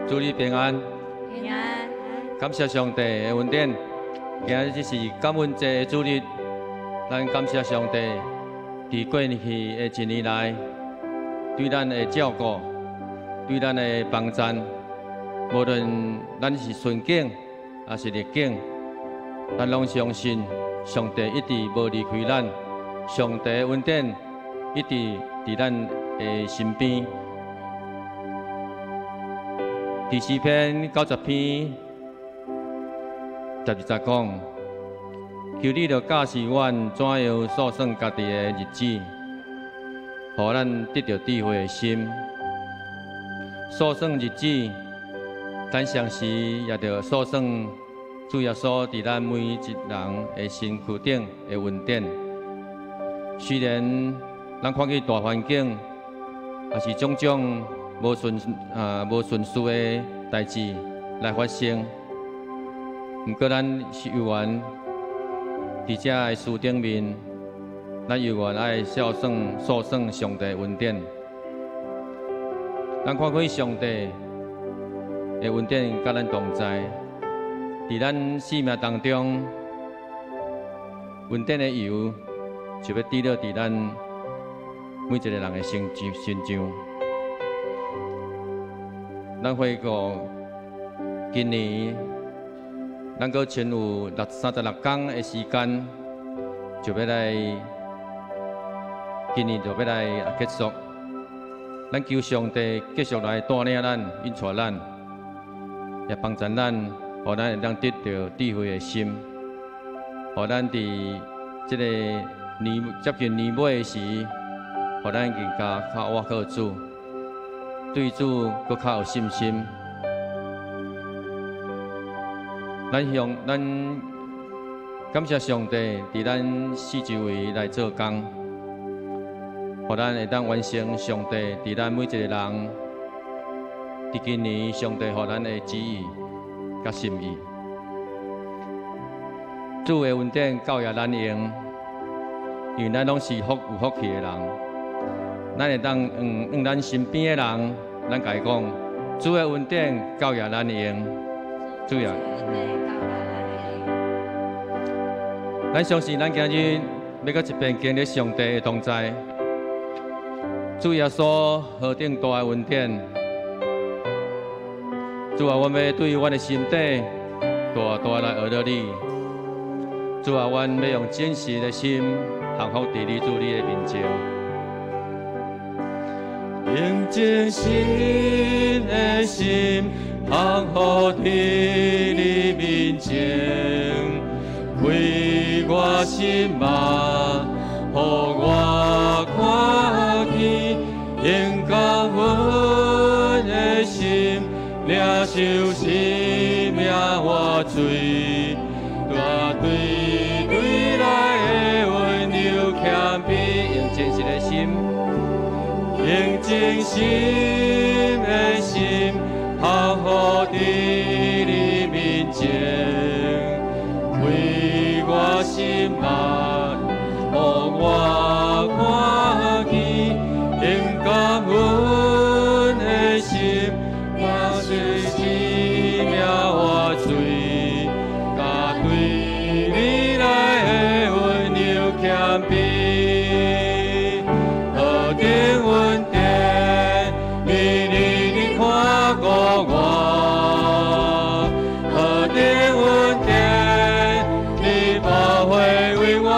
主日平安。平安。感謝上帝的恩典。今日是感恩節的主日，咱感謝上帝，佇過去的一年來，對咱的照顧，對咱的幫贊，無論咱是順境抑是逆境，咱攏相信上帝一直無離開咱，上帝的恩典一直佇咱的身邊。佇詩篇90篇12節講：求你著教示阮怎樣數算家己的日子，予咱得著智慧的心。數算日子，咱同時也著數算主耶穌佇咱每一人的身軀頂的恩典。雖然咱看見大環境，也是種種無順遂的代誌來發生，毋過咱是猶原佇這个書頂面，咱猶原愛數算數算上帝恩典。咱看見上帝的恩典佮咱同在，佇咱生命當中，恩典的油就欲滴落佇咱每一個人的身上身上。咱回顧今年，咱閣剩有36工的時間，就欲來今年就欲來結束。咱求上帝繼續來帶領咱、引帶咱，也幫助咱，予咱會當得著智慧的心，予咱佇這个年接近年尾的時，予咱更加較倚靠主，對主閣較有信心。咱向咱感謝上帝，佇咱四周圍來做工，予咱會當完成上帝佇咱每一個人佇今年上帝予咱的旨意佮心意。主的恩典夠予咱用，因為咱攏是有福氣的人，咱會當向咱身邊的人，咱共伊講，主的恩典夠予咱用，主啊。咱相信，咱今日欲閣一遍經歷上帝的同在，主耶穌何等大的恩典！主啊，阮欲對阮的心底大大來學著你。主啊，阮欲用真實的心降服佇你主你的面前。用真實的心降服佇你面前，開我心目，予我看見，用感恩的心領受生命活水，帶對對來的溫柔謙卑，用真實的心，用真實的心降服佇你面前，開我心目，予我看見，用感恩的心，領受生命活水，佮對你來的溫柔謙卑，何等恩典，美麗的看顧我，何等恩典，你寶血為我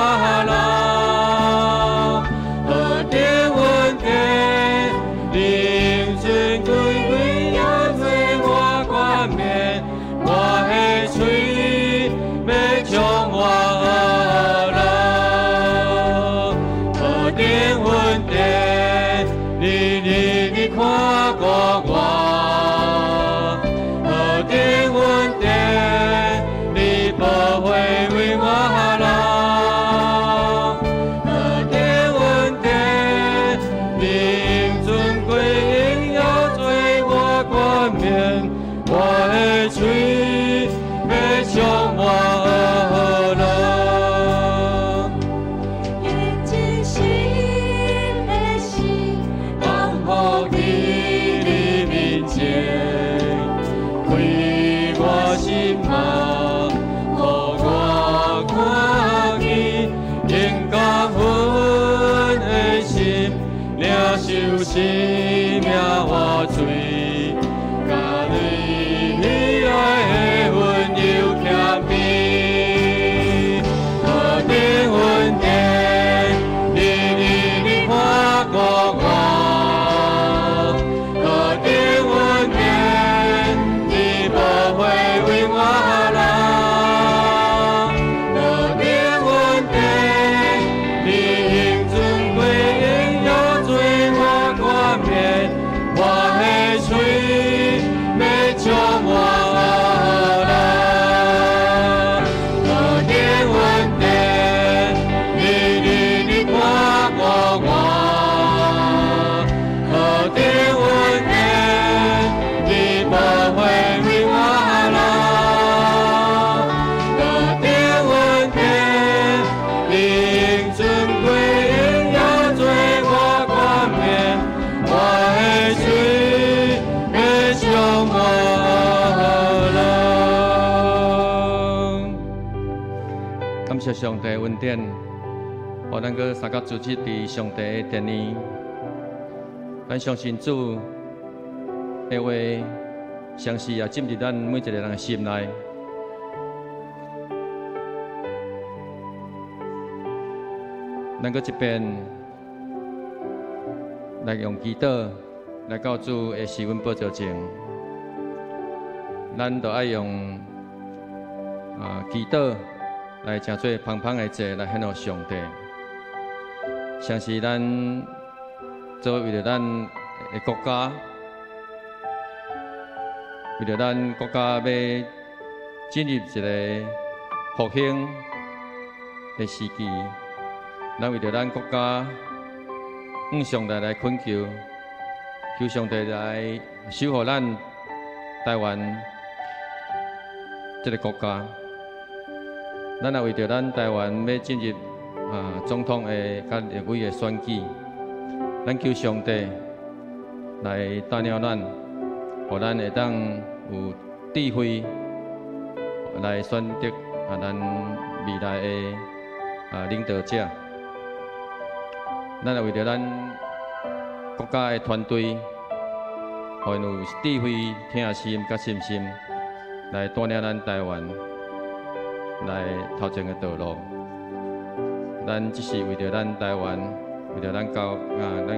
感謝上帝恩典，予咱閣三角組織佇上帝的殿裡。咱相信主的話，相信也進入咱每一個人的心內。咱閣這遍來用祈禱來到主的施恩寶座前，咱就愛用祈禱來成做芳芳的祭來獻予上帝。相信咱做為著咱的國家，為著咱國家欲進入一個復興的時期，咱為著咱國家，向上帝來懇求，求上帝來守護咱台灣這個國家。咱也為著咱台灣欲進入總統的佮立委的選舉，咱求上帝來帶領咱，予咱會當有智慧來選擇咱未來的領導者。咱也為著咱國家的團隊，予𪜶有智慧、疼心佮信心，來帶領咱台灣來頭前的道路。咱只是為著咱台灣，為著咱教咱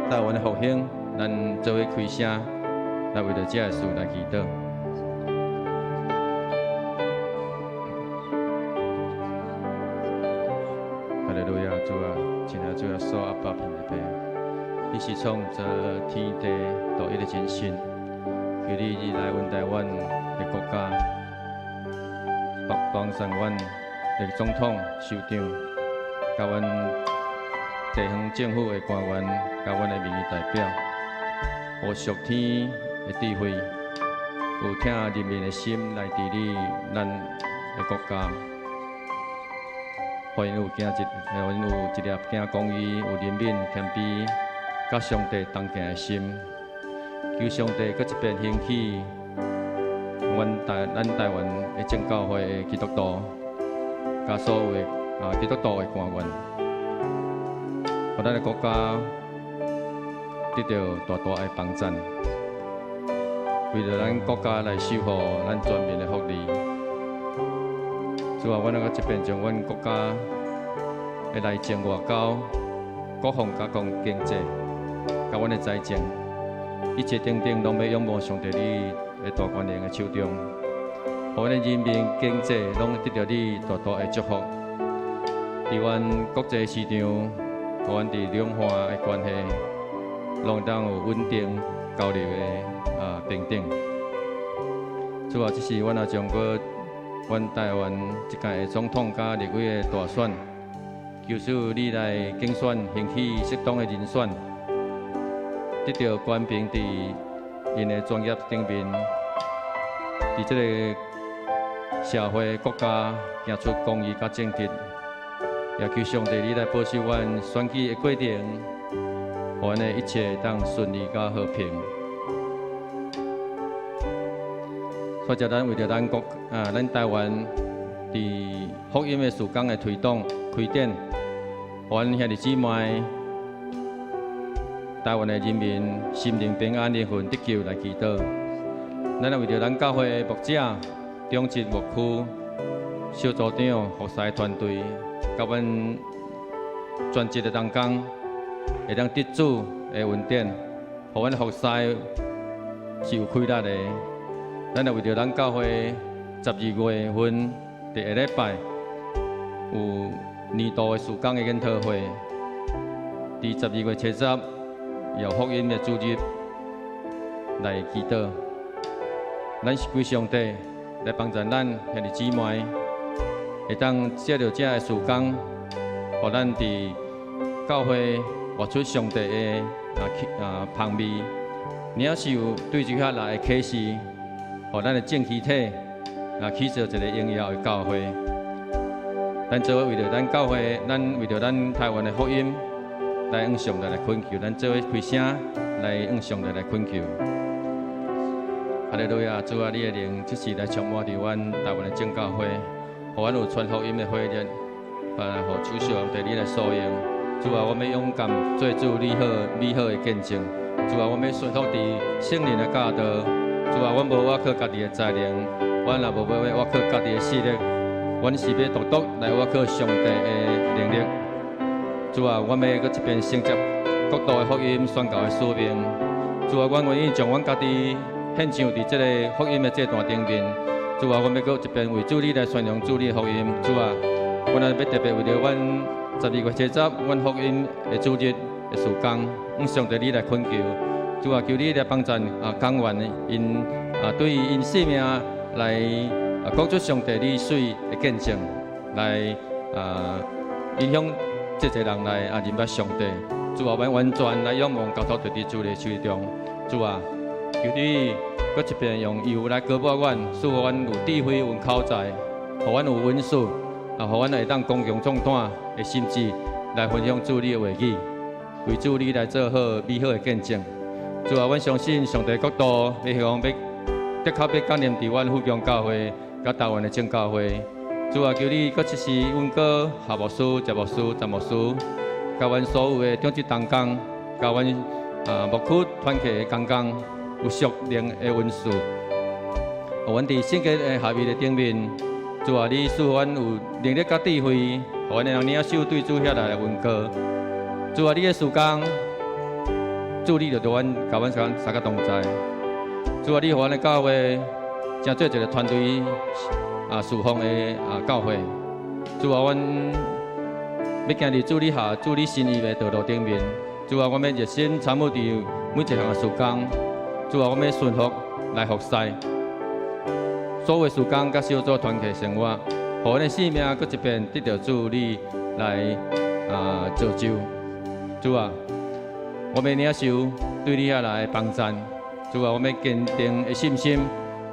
台灣的復興，咱做伙開聲，來為著這个事來祈禱。哈利路亞，主啊，親愛的主耶穌阿爸天父，你是創造天地獨一的真神，求你來恩待阮的國家，幫助阮的總統、首長，佮阮地方政府的官員，佮阮的民意代表，有屬天的智慧，有疼人民的心來治理咱的國家，予𪜶有行一，予𪜶有一粒行公義、有憐憫、謙卑，佮上帝同行的心。求上帝閣一遍興起咱台灣的正教會的基督徒，佮所有的基督徒的官員，予咱的國家得著大大的幫贊，為著咱國家來守護咱全民的福利。主啊，阮閣這遍將阮國家的內政外交、國防佮講經濟，佮阮的財政，一切等等，攏欲仰望上帝你的大權能的手中，予阮的人民經濟攏得著你大大的祝福。佇阮國際市場，予阮佇兩岸的關係，攏會當有穩定交流的平等。主啊，這是阮也將閣阮台灣這屆的總統佮立委的大選，求主你來揀選興起適當的人選，得著權柄佇𪜶的專業頂面，佇這個社會國家行出公義佮正直，也求上帝你來保守阮選舉的過程，予阮的一切會當順利佮和平。所以，咱為著咱國咱台灣佇福音的事工的推動開展，予阮兄弟姊妹、台灣的人民心靈平安、靈魂得救來祈禱。咱也為著咱教會的牧者、長執牧區、小組長、服侍團隊，佮阮全職的同工，會當得主的恩典，予阮服侍是有氣力的。咱也為著咱教會12月份佇下禮拜有年度的事工的研討會，佇12月7日有福音的主日來祈禱。咱是歸上帝來幫助咱兄弟姊妹，會當藉著這个事工，予咱佇教會活出上帝的芳味，領受對主遐來的啟示，予咱的正肢體起做一個榮耀的教會。咱做伙為著咱教會，咱為著咱台灣的福音，來向上帝來懇求，咱做伙開聲來向上帝來懇求。哈利路亞，主啊，你的靈這時來充滿佇阮台灣的正教會，予阮有傳福音的火熱，啊，予求上帝你來使用。主啊，阮欲勇敢做主你好美好的見證。主啊，阮欲順服佇聖靈的教導。主啊，阮無倚靠家己的才能，阮也無欲倚靠家己的勢力，阮是欲獨獨來倚靠上帝的能力。主啊，阮欲閣一遍承接國度的福音宣教的使命。主啊，阮願意將阮家己獻上佇這个福音的祭壇頂面。主啊，阮欲閣一遍為主你來宣揚主你的福音。主啊，阮也欲特別為著阮12月70，阮福音的主日的事工，向上帝你來懇求。主啊，求你來幫贊啊，講員𪜶啊，對𪜶性命來啊，講出上帝你水的見證，來啊影響這濟人來啊認捌上帝。主啊，阮完全來仰望交託佇主的手中。主啊，求你閣一遍用油來膏抹阮，賜予阮有智慧、有口才，予阮有文思，啊，予阮會當剛強壯膽的心志來分享主你的話語，為主你來做好美好的見證。主啊，阮相信上帝國度欲向欲的確欲降臨佇阮富強教會佮台灣的眾教會。主啊，求你閣賜賜阮閣夏牧師、謝牧師、陳牧師，佮阮所有的長執同工，佮阮啊牧區團契的同工，有屬靈的恩賜。予阮佇聖潔的合一的頂面，主啊，你賜予阮有能力佮智慧，予阮會當領受對主遐來的恩膏。主啊，你的事工，主你就佇阮佮阮三三個同在。主啊，你予阮的教會，成做一個團隊啊侍奉的啊教會。主啊，阮欲行佇主你下主你心意的道路頂面。主啊，阮欲熱心參與佇每一項的事工。主啊，阮欲順服來服侍。所有事工佮小組團契生活，予阮的性命閣一遍得著主你來啊造就。主啊，我欲領受對你遐來幫贊。主啊，我欲堅定的信心。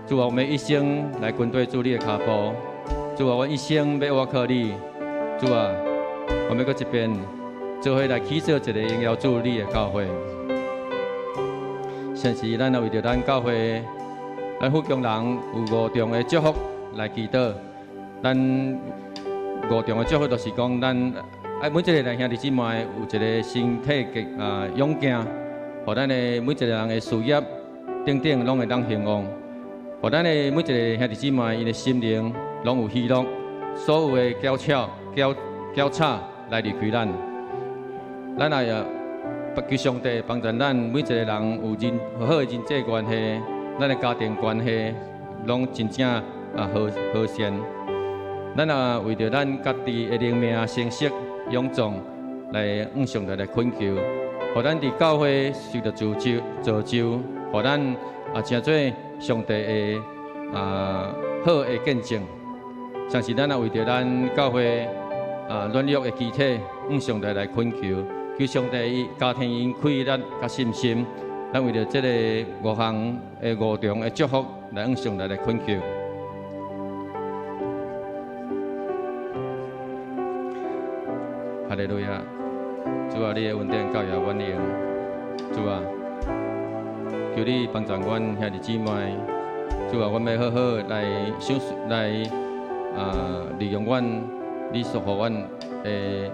主啊，我欲一生來跟隨主你的跤步。主啊，我一生欲倚靠你。主啊，我欲閣一遍做伙來起造一個榮耀主你的教會。現時咱也為著咱教會，咱富強人有五重的祝福來祈禱。咱五重的祝福就是講，咱愛每一個人兄弟姊妹有一個身體健啊勇健，予咱的每一個人的事業等等攏會當興旺，予咱的每一個兄弟姊妹𪜶的心靈攏有喜樂，所有的攪巧攪攪吵來離開咱。咱也求上帝幫助咱每一個人有人好的人際關係，咱的家庭關係攏真正啊和和善。咱也為著咱家己的靈命成熟勇壯，來向上帝來懇求，予咱佇教會受著造就造就，予咱啊成做上帝的啊好的見證。像是咱也為著咱教會啊軟弱的肢體，向上帝來懇求，求上帝加添𪜶氣力佮信心。咱為著這个五項的五重的祝福，來向上帝來懇求。哈利路亞！主啊，你的恩典夠予阮用。主啊，求你幫助阮兄弟姊妹。主啊，阮欲好好來想來啊，利用阮你所予阮的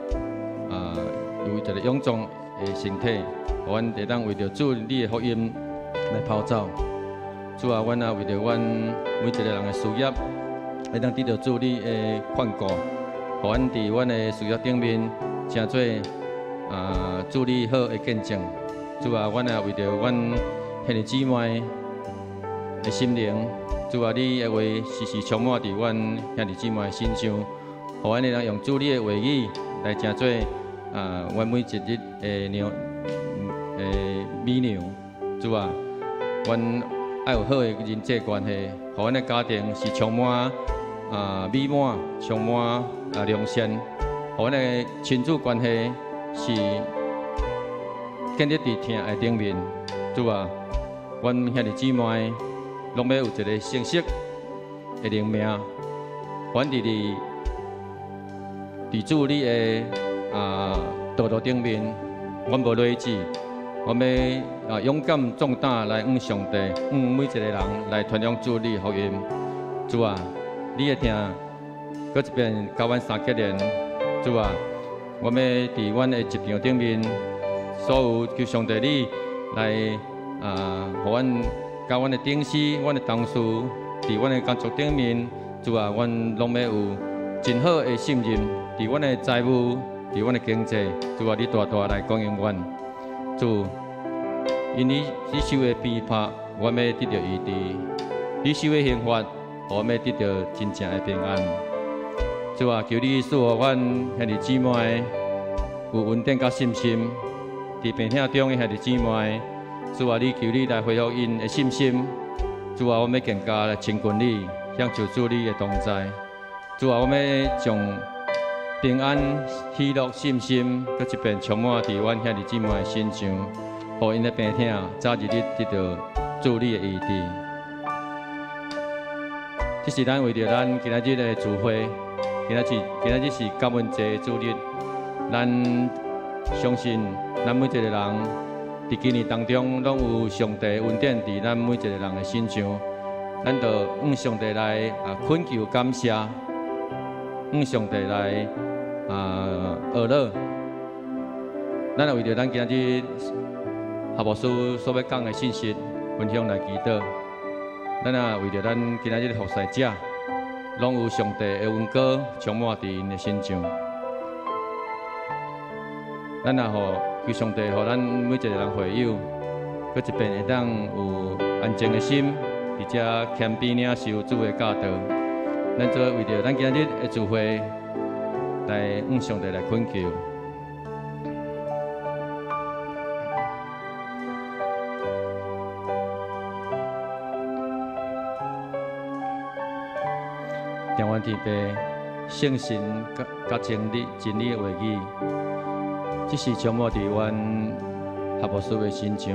啊，有一个勇壯的身體，予阮會當為著主你的福音來跑走。主啊，阮也為著阮每一个人的事業，會當得著主你的看顧，予阮佇阮的事業頂面，成做啊主你好的見證。主啊，阮也為著阮兄弟姊妹的心靈，主啊，你的話時時充滿佇阮兄弟姊妹的身上，予阮會當用主你的話語來成做啊，阮每一日的糧的美糧。主啊，阮愛有好的人際關係，予阮的家庭是充滿啊美滿，充滿啊良善，予阮的親子關係是建立佇疼愛頂面。主啊，阮兄弟姊妹攏欲有一个成熟的靈命，阮佇佇主你的啊道路頂面，阮無累志，阮欲啊勇敢壯膽來向上帝，向每一个人來傳揚主你的福音。主啊，你的疼閣一遍佮阮三結連。主啊，我欲佇阮的職場頂面，所有求上帝你來啊，予阮佮阮的頂司、阮的同事，佇阮的工作頂面，主啊，阮攏欲有真好的信任，佇阮的財務，佇阮的經濟，主啊，你大大來供應阮。主，因你手的鞭拍，阮欲得著醫治；你手的刑罰，予阮欲得著真正的平安。主啊，求你賜予阮兄弟姊妹有恩典佮信心，佇病痛中的兄弟姊妹，主啊，你求你來恢復𪜶的信心。主啊，阮欲更加來親近你，享受主你的同在。主啊，阮欲將平安、喜樂、信心，閣一遍充滿佇阮兄弟姊妹的身上，予𪜶的病痛早日日得著主你的醫治。這是咱為著咱今仔日的聚會，今仔日是感恩節的主日，咱相信咱每一個人佇今年當中，攏有上帝恩典佇咱每一個人的身上，咱就向上帝來懇求感謝，向上帝來學樂。咱也為著咱今仔日何牧師所欲講的信息分享來祈禱。咱也為著咱今仔日的服侍者，攏有上帝的恩膏充滿佇𪜶的身上。咱也予求上帝，予咱每一個人會友，閣一遍會當有安靜的心，佇遮謙卑領受主的教導。咱做為著咱今仔日的聚會，來向上帝來懇求。台灣天父聖神佮真理的話語，這是充滿佇阮何牧師的身上。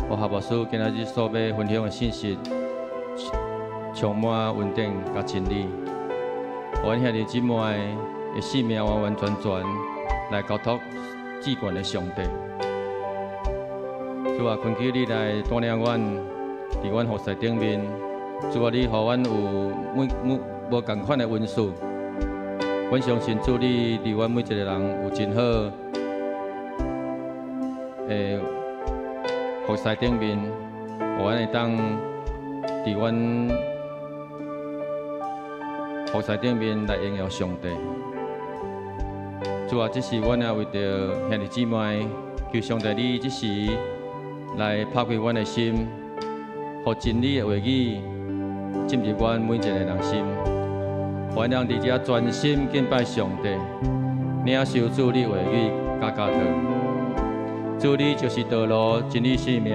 我何牧師今仔日所欲分享的信息，充滿恩典佮真理。予阮兄弟姊妹的性命完完全全來交託至懸的上帝。主啊，懇求你來帶領阮，佇阮服侍頂面。主啊，你予阮有每每無仝款的恩賜。阮相信主你佇阮每一個人有真好的服侍頂面，予阮會當佇阮服侍頂面來榮耀上帝。主啊，這是阮也為著兄弟姊妹，求上帝你這時來拍開阮的心，予真理的話語進入阮每一個人心，予阮佇遮專心敬拜上帝，領受主你話語佮教導。主你就是道路、真理、生命，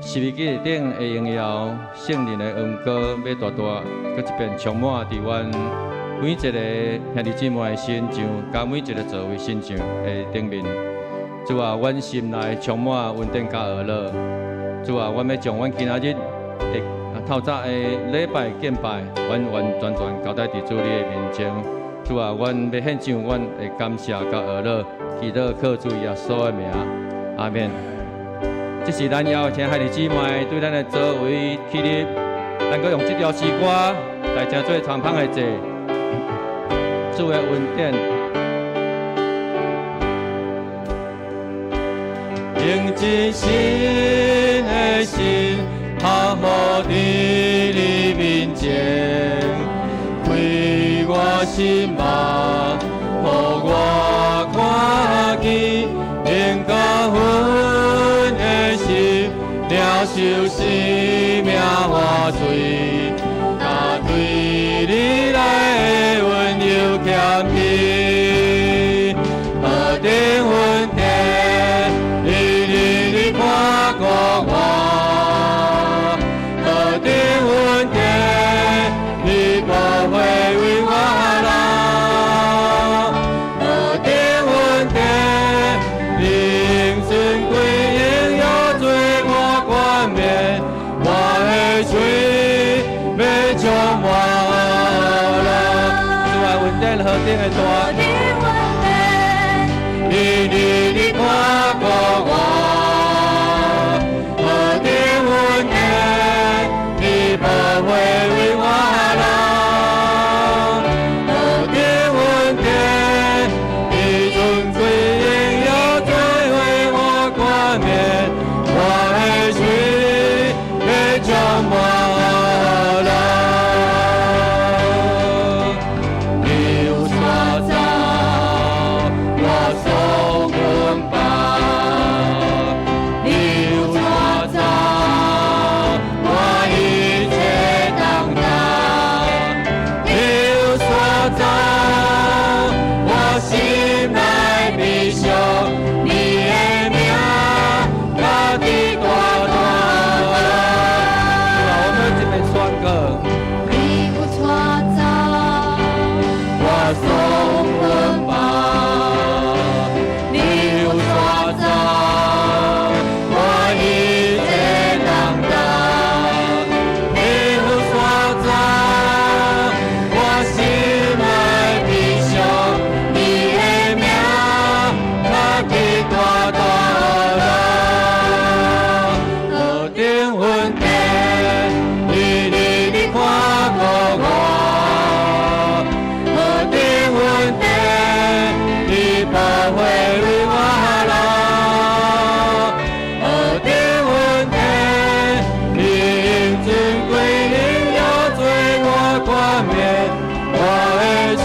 十字架頂的榮耀、聖靈的恩膏，欲大大閣一遍充滿佇阮每一個兄弟姊妹的身上，佮每一個座位身上的頂面。主啊，阮心內充滿恩典佮喜樂。主啊，阮欲將阮今仔日的透早的禮拜敬拜，完完全全交代佇主你的面前。主啊，阮欲獻上阮的感謝佮喜樂，祈禱靠主耶穌的名，阿們。這是咱邀請兄弟姊妹對咱的座位起立，咱閣用這條詩歌來成做長芳的祭，主的恩典。用真心的心，降服佇你面前，開我心目，予我看見，靈感恩的心，領受生命活水，佮對你來的溫柔謙卑，何等恩典，日日你看顧我，何等恩典，你寶血為我流，何等恩典，你用尊貴榮耀做我冠冕，我的喙欲充滿樂。主啊，恩典何等的大！日日你看顧我，何等恩典，你寶血為我流，走，我心內默想你的名，佮你大大樂。主啊，我們這邊宣告，你有帶走，我喪魂吧，你有帶走，我一切重擔。你有帶走，我心內默想你的名，佮你大大樂。何等恩典，你你你看顧我，何等恩典，你寶血為我流，何等恩典，你用尊貴榮耀做我冠冕，我的喙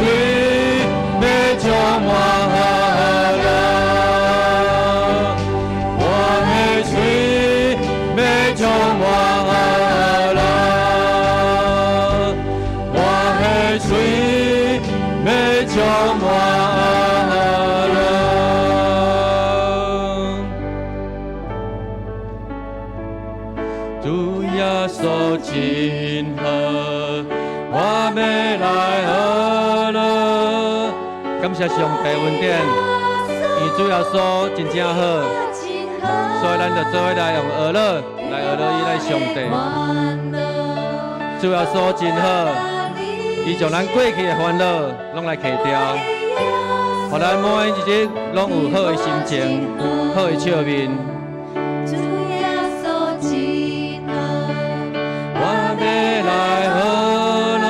欲充滿樂，我的喙欲充滿樂，我的喙欲充滿樂。主耶穌真好，我欲來學樂。感謝上帝恩典，因為主耶穌真正好，所以咱就做伙來用學樂來學樂伊咱上帝。主耶穌真好，伊將咱過去的煩惱攏來除掉，予咱每一日攏有好的心情、好的笑面。主耶穌真好，我欲來學樂，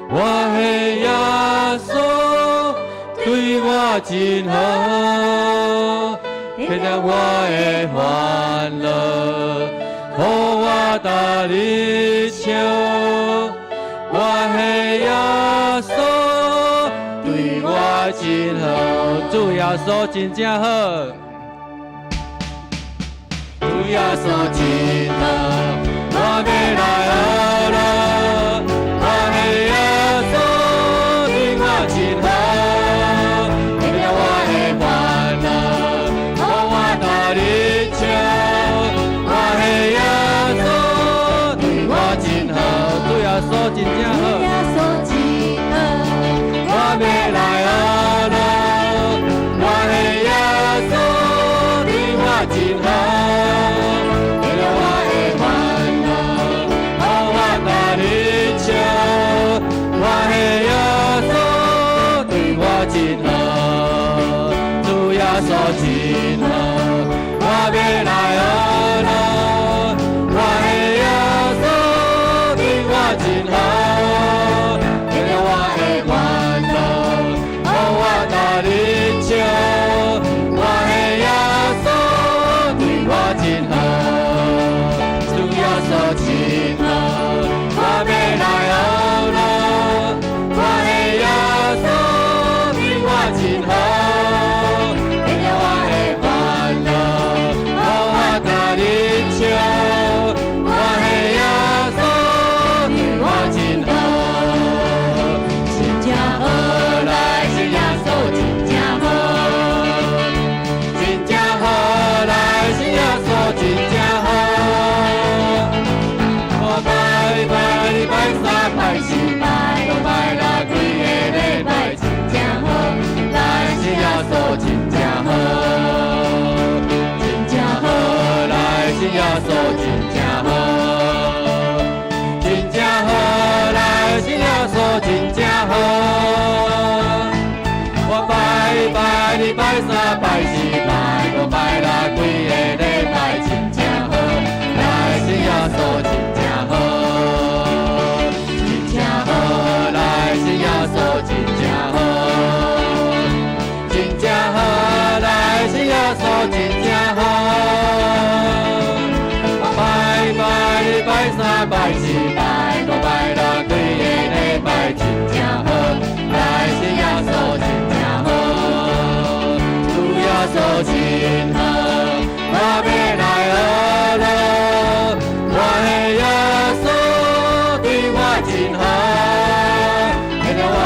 我的耶穌對我真好，免了我的煩惱，予我逐日笑。我的耶穌對我真好，主耶穌真正好，主耶穌真好，我欲來學樂，我的耶穌對我真好，免了我的煩惱，予我逐日笑。我的耶穌對我真好，主耶穌真正好，主耶穌真好，我欲來學樂，我的耶穌對我真好，免了我的煩惱，予我逐日笑。我的耶穌對我真好，主耶穌真好，我欲來學樂，我的耶穌對我真好，免了我的煩惱，予我逐日笑。我的耶穌對我真好，主耶穌真好，我欲來學樂，我的耶穌對我真好，免了我的煩惱，予我逐日笑。我的耶穌對我真好，真正好，來信耶穌真正好，真正好，來信耶穌真正好。我拜拜二拜三拜四拜五拜六，規个禮拜真正好，來信耶穌真正好，真正好，來信耶穌真正好，真正好，來信耶穌真正好。我拜拜二拜三拜四拜五拜六，規个禮拜真正好，來信耶穌真正好，真正好，來信耶穌真正好，真正好，來信耶穌真正好。我拜拜二拜三拜四拜五拜六，規个禮拜真正好，來信耶穌真正好，主耶穌真好，我欲來學樂，我的耶穌對我真好，免了我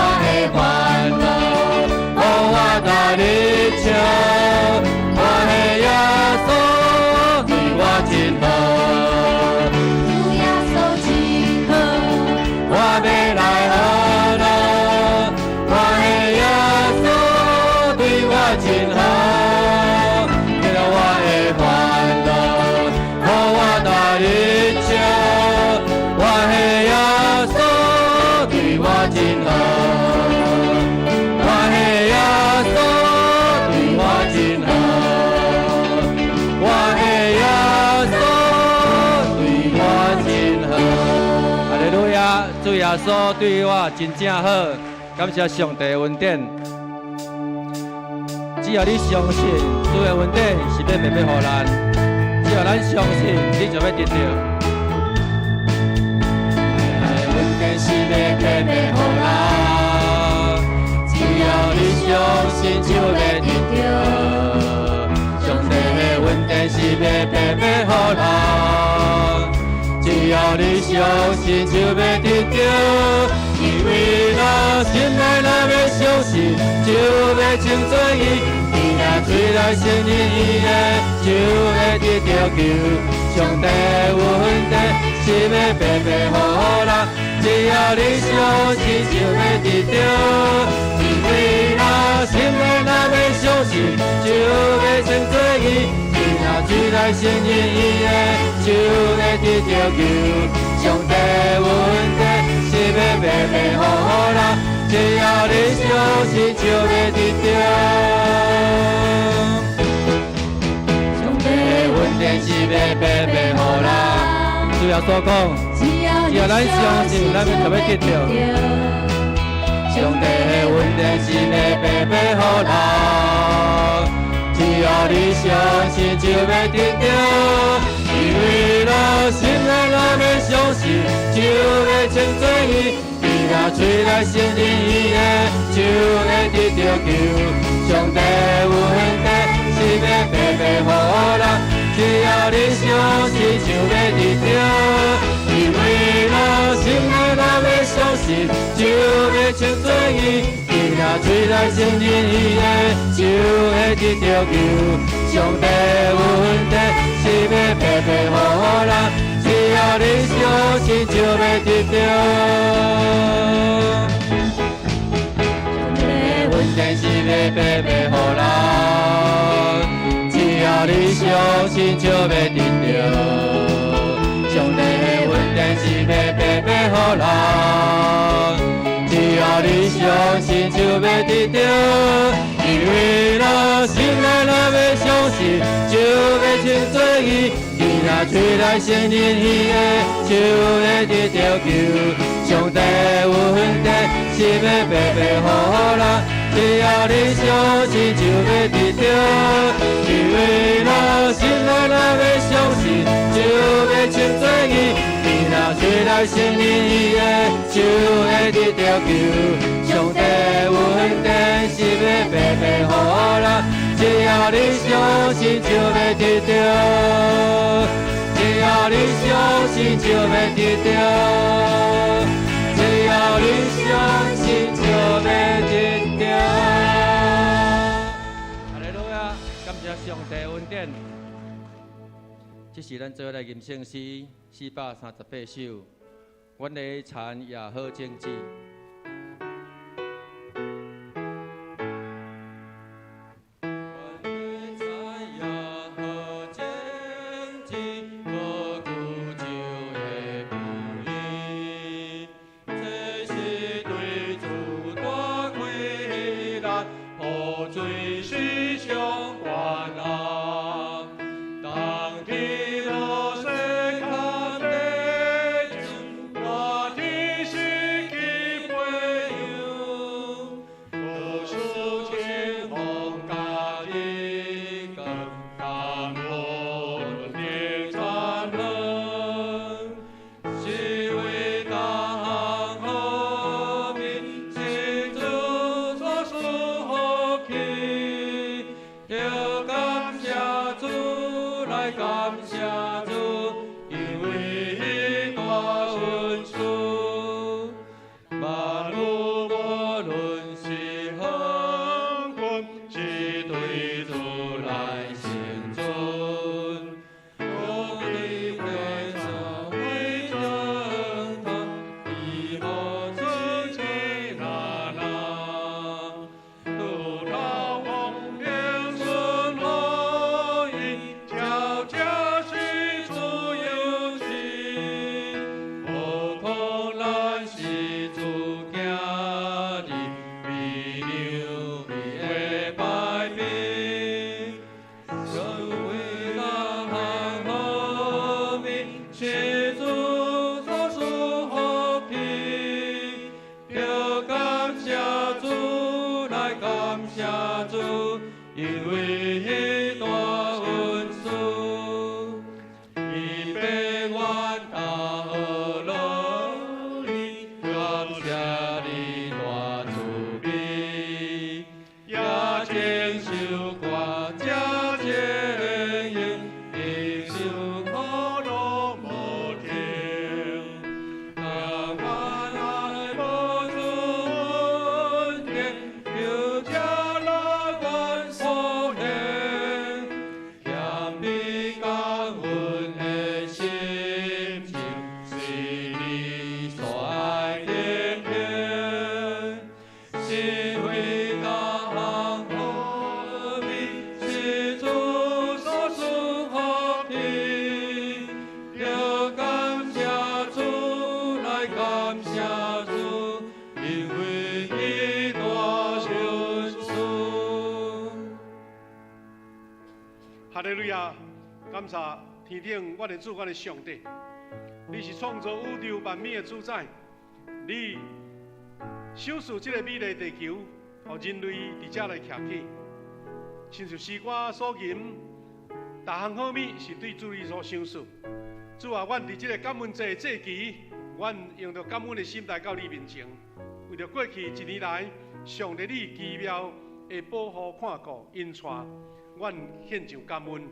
穌對我真正好，感謝上帝恩典。只要你相信主的恩典是欲白白予咱，只要咱相信，你就欲得著。恩典是欲白白予咱，只要你相信就欲得著。上帝的恩典是欲白白予咱，只要你相信就欲得著。因為咱心內若欲相信，就欲稱做義。伊若喙內承認伊的，就會得著救。上帝恩典是欲白白予咱，只要你相信就欲得著。因為咱心內若欲相信，就欲稱做義。伊若喙內承認伊的，就會得著救。上帝恩典是欲白白予咱，只要你相信就欲得著。上帝恩典是欲白白予咱，主耶穌講，只要只要咱相信，咱就欲得著。上帝的恩典是欲白白予咱，只要你相信就欲得著。因為咱心內若欲相信，就欲稱做義。伊若喙內承認伊的，就會得著救。上帝恩典是欲白白予咱，只要你相信就欲得著。因為咱心內若欲相信，就欲稱做義。伊若喙內承認伊的，就會得著救。上帝恩典是欲白白予咱，只要你相信就欲得著。恩典是欲白白予咱，只要你相信就欲得著。上帝的恩典是欲白白予咱，只要你相信就欲得著。因為咱心內若欲相信，就欲稱做義。伊若喙內承認伊的，就會得著救。上帝恩典是欲白白予咱，只要你相信就欲得著。因為咱心內若欲相信，就欲稱做義。伊若喙內承認伊的，就會得著救。上帝恩典是欲白白予咱，只要你相信就欲得著。只要你相信就欲得著。只要你相信就欲得著。哈利路亞，感謝上帝恩典。這是咱做伙來吟聖詩438首，阮的田業好種子。阮的田業好種子，無久就會肥。這是對主大氣力，雨水是上懸啊。當天摩西崁地陣，熱天時去培養，無數清風佮日光，感恩的產能，是為大項好命，是主所賜福氣，著感謝主，來感謝主，因為彼大恩賜。萬物無論是黃昏，是對主來成尊，無比會成為正堂，以無自己那那，路道豐年順樂意，悄悄是谢主，因为彼大恩赐，伊白阮大学乐你，感谢你大慈悲，也将首歌这情形，一首苦拢无停。但愿爱无主恩典，求这乐愿所现，谦卑感恩的心情，是你所爱的行。是为大项好美，是主所赐福的。著感谢主，来感谢主，因为伊大恩赐。哈利路亚！感谢天顶阮的主，阮的上帝，你是创造宇宙万物的主宰，你賞賜這个美麗地球，予人類佇遮來徛起。親像詩歌所吟，逐項好物是對主你所賞賜。主啊，阮佇這个感恩節的祭期，阮用著感恩的心來到你面前，為著過去一年來，上帝你奇妙的保護看顧引帶，阮獻上感恩，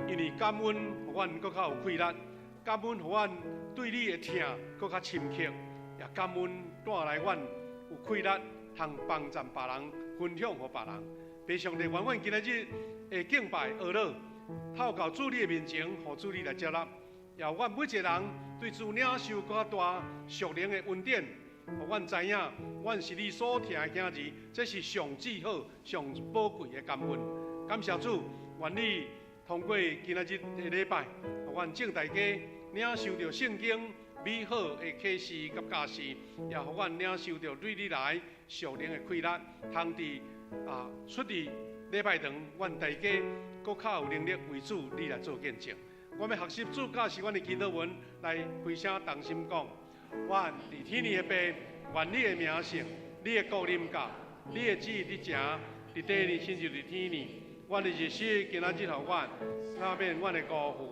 因為感恩予阮閣較有氣力，感恩予阮對你的疼閣較深刻，也感恩帶來阮有氣力，通幫贊別人，分享予別人。父上帝，願阮今仔日的敬拜哀禱，透到主你的面前，予主你來接納，也予阮每一個人對主領受閣較大屬靈的恩典，予阮知影，阮是你所疼的囝兒，這是上至好、上寶貴的感恩。感謝主，願你通過今仔日的禮拜，予阮眾大家領受著聖經美好的啟示佮教示，也予阮領受著對你來屬靈的氣力，通佇出佇禮拜堂，阮大家閣較有能力為主你來做見證。我欲學習主教示阮的祈禱文，來開聲同心講：阮佇天的父，願你的名聖，你的國臨到，你的旨意佇成，佇地呢親像佇天呢。阮的日食今仔日予阮，赦免阮的辜負，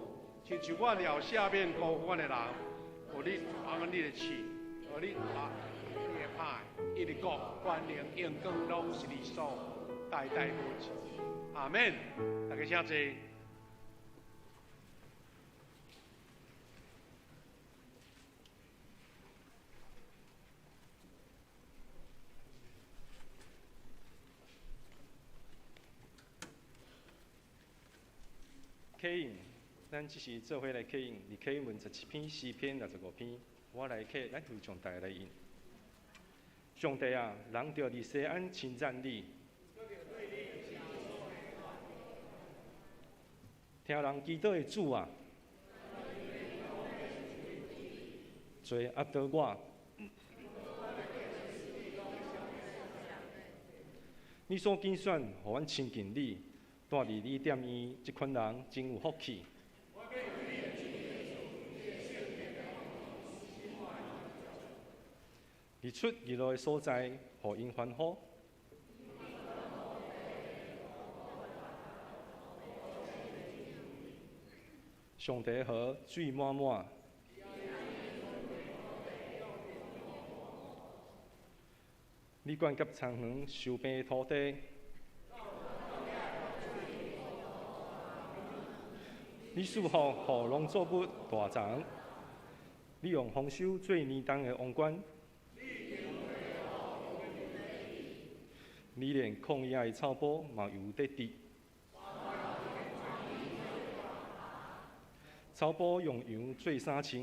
親像阮也有赦免辜負阮的人。予你按你的賜，予你啊你的歹，因為國、權能、榮光攏是你所代代無盡。阿們，大家請坐。刻印，咱這時做伙來刻印，佇刻印文17篇、詩篇65篇，我來刻，咱非常大家來印。上帝啊，人著佇錫安稱讚你，聽人祈禱的主啊，坐壓倒我。你所揀選，予阮親近你。住佇你殿院，這款人真有福氣。日出日落的所在，予𪜶歡呼。上帝河水滿滿。你管轄田園收平的土地。你賜福予農作物大長，你用豐收做年冬的王冠。你連曠野的草埔嘛有得治。草埔用羊做衫穿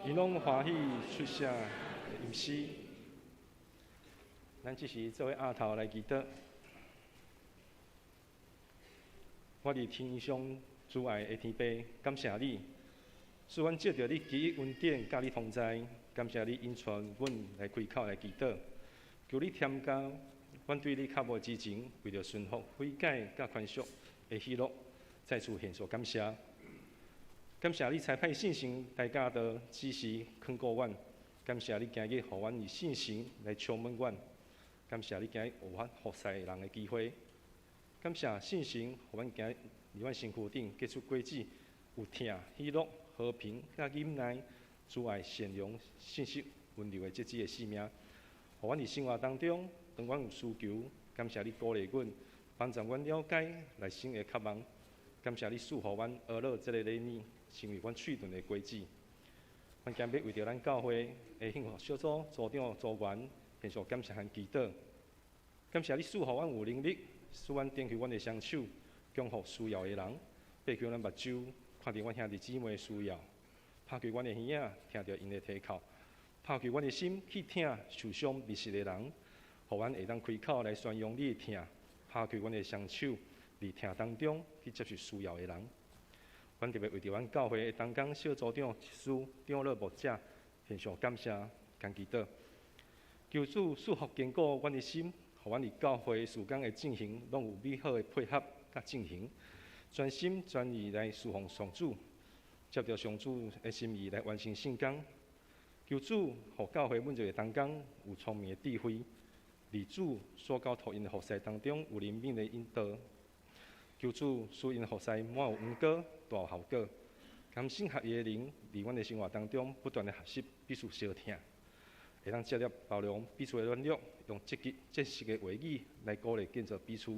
，𪜶攏歡喜出聲吟詩。咱這時做伙額頭來祈禱。我佇天上慈愛的天父，感謝你，使阮藉著你奇異恩典，佮你同在。感謝你引帶阮來開口來祈禱，求你添加阮對你較無之情，為著順服、悔改、佮寬恕的喜樂，再次獻上感謝。感謝你差派聖神來教導、指示、勸告阮，感謝你今日予阮以信心來充滿阮，感謝你今日予阮服侍人的機會，感謝聖神予阮今日佇阮身軀頂結出果子，有疼、喜樂、和平、佮忍耐、慈愛、善良、信實、溫柔的這幾个生命，予阮佇生活當中，當阮有需求，感謝你鼓勵阮，幫助阮了解內心的渴望。感謝你賜予阮呵咾這个禮物，成為阮喙唇的果子。阮今日為著咱教會的幸福小組組長組員，獻上感謝和祈禱。感謝你賜予阮有能力，使阮展開阮的雙手，降福需要的人，擘開阮目睭，看著阮兄弟姊妹的需要，拍開阮的耳仔，聽著𪜶的提哭，拍開阮的心去疼受傷迷失的人，予阮會當開口來宣揚你的疼，拍開阮的雙手，佇疼當中去接受需要的人。阮特別為著阮教會的同工小組長、執事、長老、牧者，獻上感謝佮祈禱。求主賜福堅固阮的心，予阮佇教會事工的進行，攏有美好的配合佮進行，專心專意來侍奉上主，接著上主的心意來完成聖工。求主予教會每一个同工有聰明的智慧，佇主所交託𪜶的服侍當中有靈敏的引導。求主使𪜶服侍滿有恩膏，大有效果。甘心合意的靈，佇阮的生活當中不斷的學習彼此相疼，會當接納包容彼此的軟弱，用積極真實的話語來鼓勵建造彼此，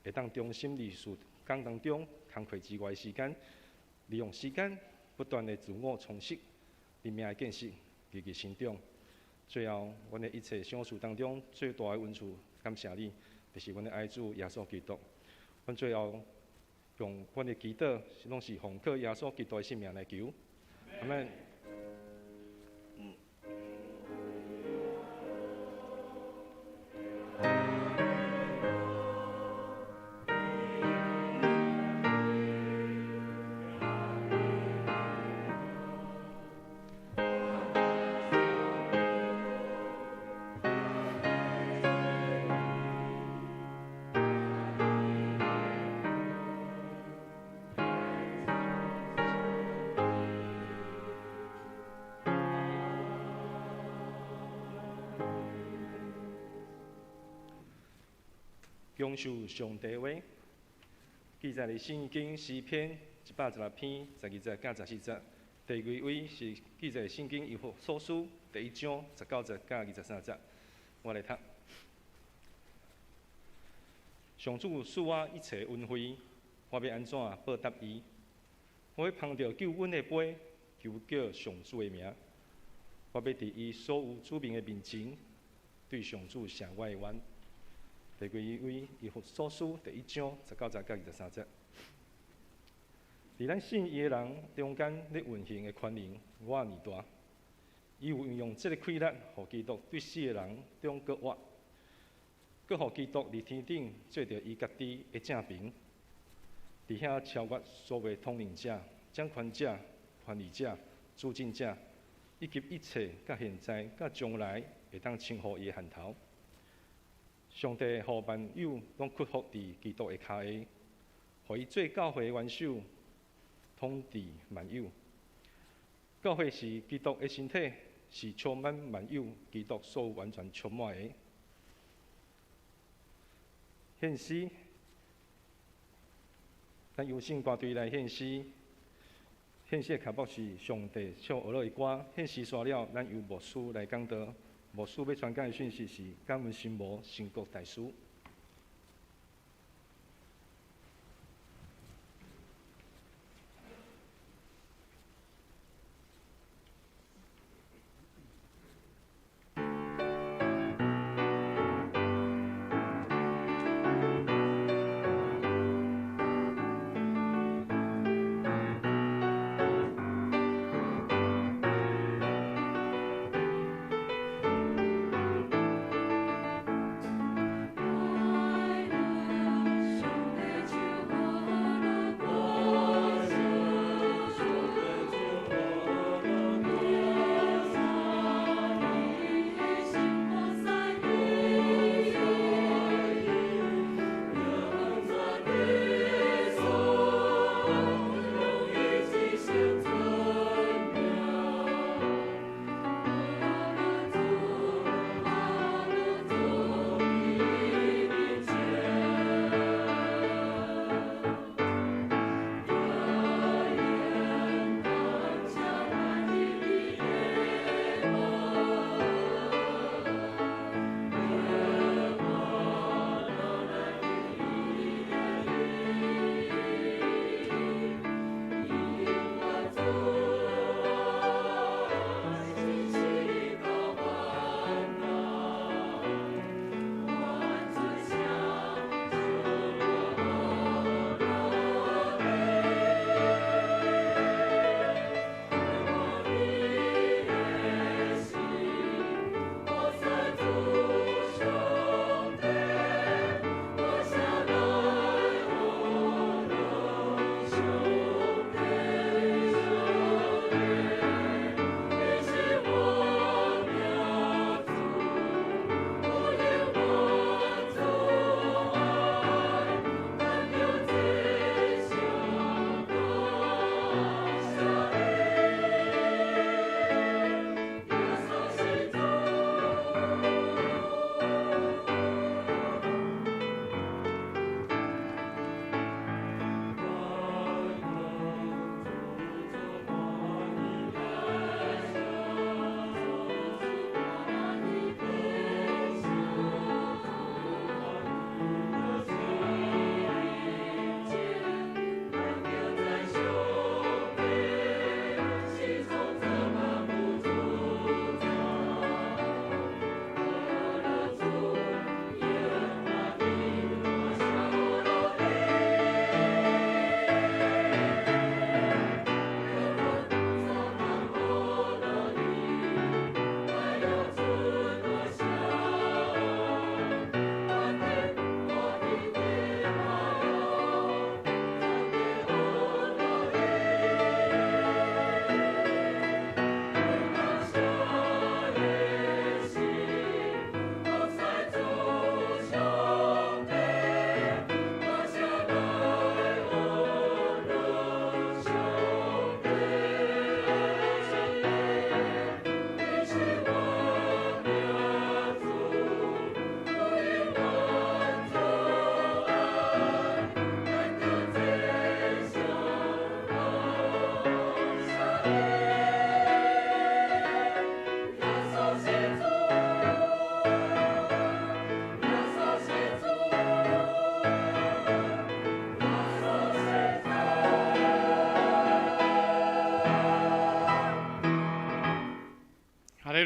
會當忠心佇事工當中工課之外的時間，利用時間不斷的自我充實，靈命的建設日日成長。最後，阮的一切賞賜當中最大的恩賜，感謝你，就是阮的愛主耶穌基督。阮最後用阮的祈禱，攏是奉靠耶穌基督的聖名來求。阿們。享受上帝話，記載佇聖經詩篇116篇12節到14節。第二位是記載聖經以弗所書第一章19節到23節。我來讀。上主賜我一切恩惠，我欲按怎報答伊？我欲捧著救恩的杯，求叫上主的名。我欲佇伊所有子民的面前，對上主謝我的願。第二位以弗所書第一章19節到23節。佇咱信伊的人中間咧運行的權能，偌爾大。伊有運用這个氣力，予基督對死的人中閣活，閣予基督佇天頂坐著伊家己的正爿，佇遐超越所有統領者、掌權者、權力者、主政者，以及一切佮現在、佮將來會當稱呼伊的銜頭。上帝予萬有攏屈服佇基督的跤下，予伊做教會的元首，統治萬有。教會是基督的身體，是充滿萬有基督所有完全充滿的。獻詩，咱由聖歌隊來獻詩。獻詩的曲目是上帝唱呵咾的歌。獻詩煞了，咱由牧師來講道。牧師欲傳講的訊息是感恩心無神國大事。我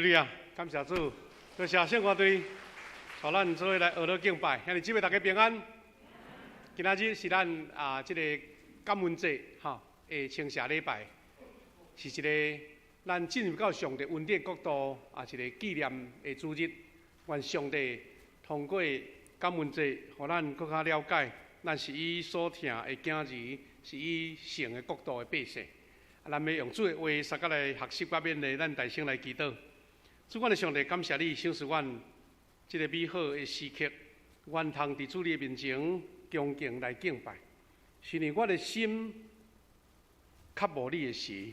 利路亞，感謝主，多謝聖歌隊，帶咱做伙來學樂敬拜，兄弟姊妹大家平安。今仔日是咱啊，這個感恩節吼的稱謝禮拜，是一個咱進入到上帝恩典國度啊，一個紀念的主日。願上帝通過感恩節，予咱閣較了解，咱是伊所疼的囝兒，是伊神的國度的百姓。啊，咱欲用主的話，相佮來學習佮勉勵，咱大聲來祈禱。主，阮的上帝，感謝你賞賜阮這個美好的時刻，阮通佇主你的面前恭敬來敬拜。是因為我的心渴慕你的時，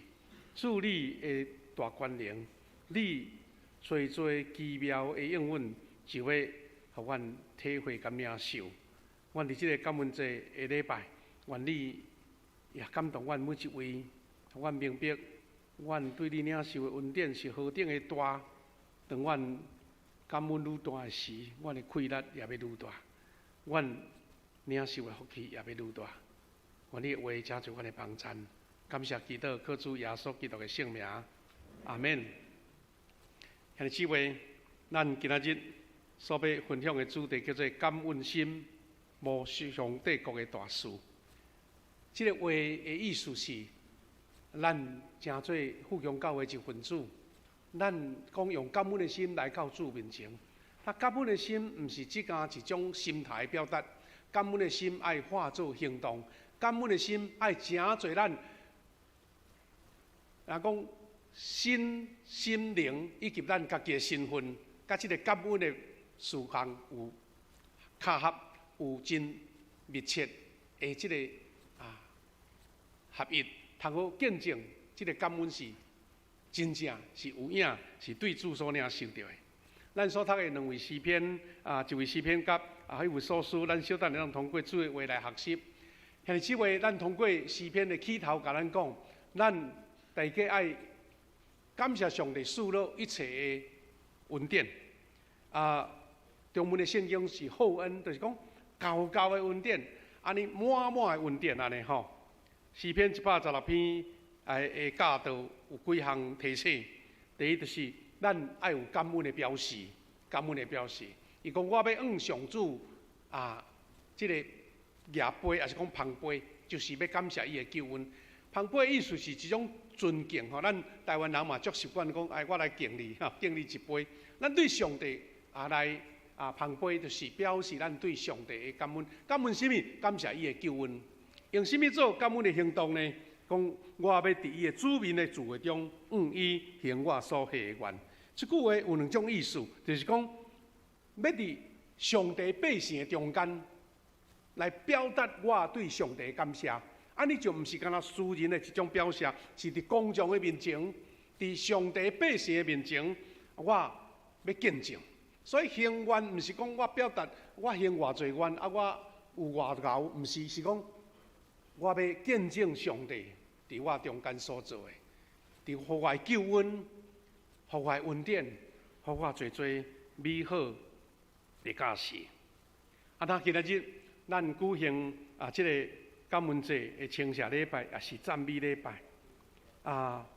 主你的大權能，你濟濟奇妙的應允，就欲予阮體會佮領受。阮佇這個感恩節的禮拜，願你也感動阮每一位，予阮明白，阮對你領受的恩典是何等的大。當阮感恩愈大的時，阮的氣力也欲愈大，阮領受的福氣也欲愈大。願你的話成做阮的幫贊，感謝祈禱，靠主耶穌基督的聖名，阿們。兄弟姊妹，咱今仔日所欲分享的主題叫做感恩心，無上帝國的大事。這個話的意思是，咱成做富強教會一份子，咱講用感恩的心來到主面前。那感恩的心，毋是只干一種心態表達，感恩的心愛化做行動，感恩的心愛成做咱，若講身心靈以及咱家己的身份，佮這個感恩的事項有卡合，有真密切的這個合一，通好見證這個感恩是真正是有影，是對主所領受著的。咱所讀的兩位詩篇啊，一位詩篇佮以弗所書，咱小等下通過主的話來學習。兄弟姊妹，咱通過詩篇的起頭，共咱講，咱大家愛感謝上帝賜落一切的恩典。啊，中文的聖經是厚恩，就是講厚厚的恩典，按呢滿滿的恩典按呢吼。詩篇116篇的教導有幾項提醒。第一就是咱愛有感恩的表示，感恩的表示。伊講我欲向上主啊，這個舉杯，抑是講捧杯，就是欲感謝伊的救恩。捧杯的意思是一種尊敬吼，咱台灣人嘛足習慣講，哎，我來敬你吼，敬你一杯。咱對上帝啊來捧杯，就是表示咱對上帝的感恩。感恩啥物？感謝伊的救恩。用啥物做感恩的行動呢？講我欲佇伊的子民的聚會中，向伊行我所許的願。這句話有兩種意思，就是講欲佇上帝百姓的中間來表達我對上帝的感謝。按呢就毋是干焦私人的一種表示，是佇公眾的面前，佇上帝百姓的面前，我欲見證。所以行願毋是講我表達我行偌濟願啊，我有偌𠢕，毋是，是講我欲見證上帝佇我中間所做的，佇予我的救恩，予我的恩典，予我濟濟美好的教示。啊，那今仔日咱舉行啊，這個感恩節的稱謝禮拜，也是讚美禮拜。啊，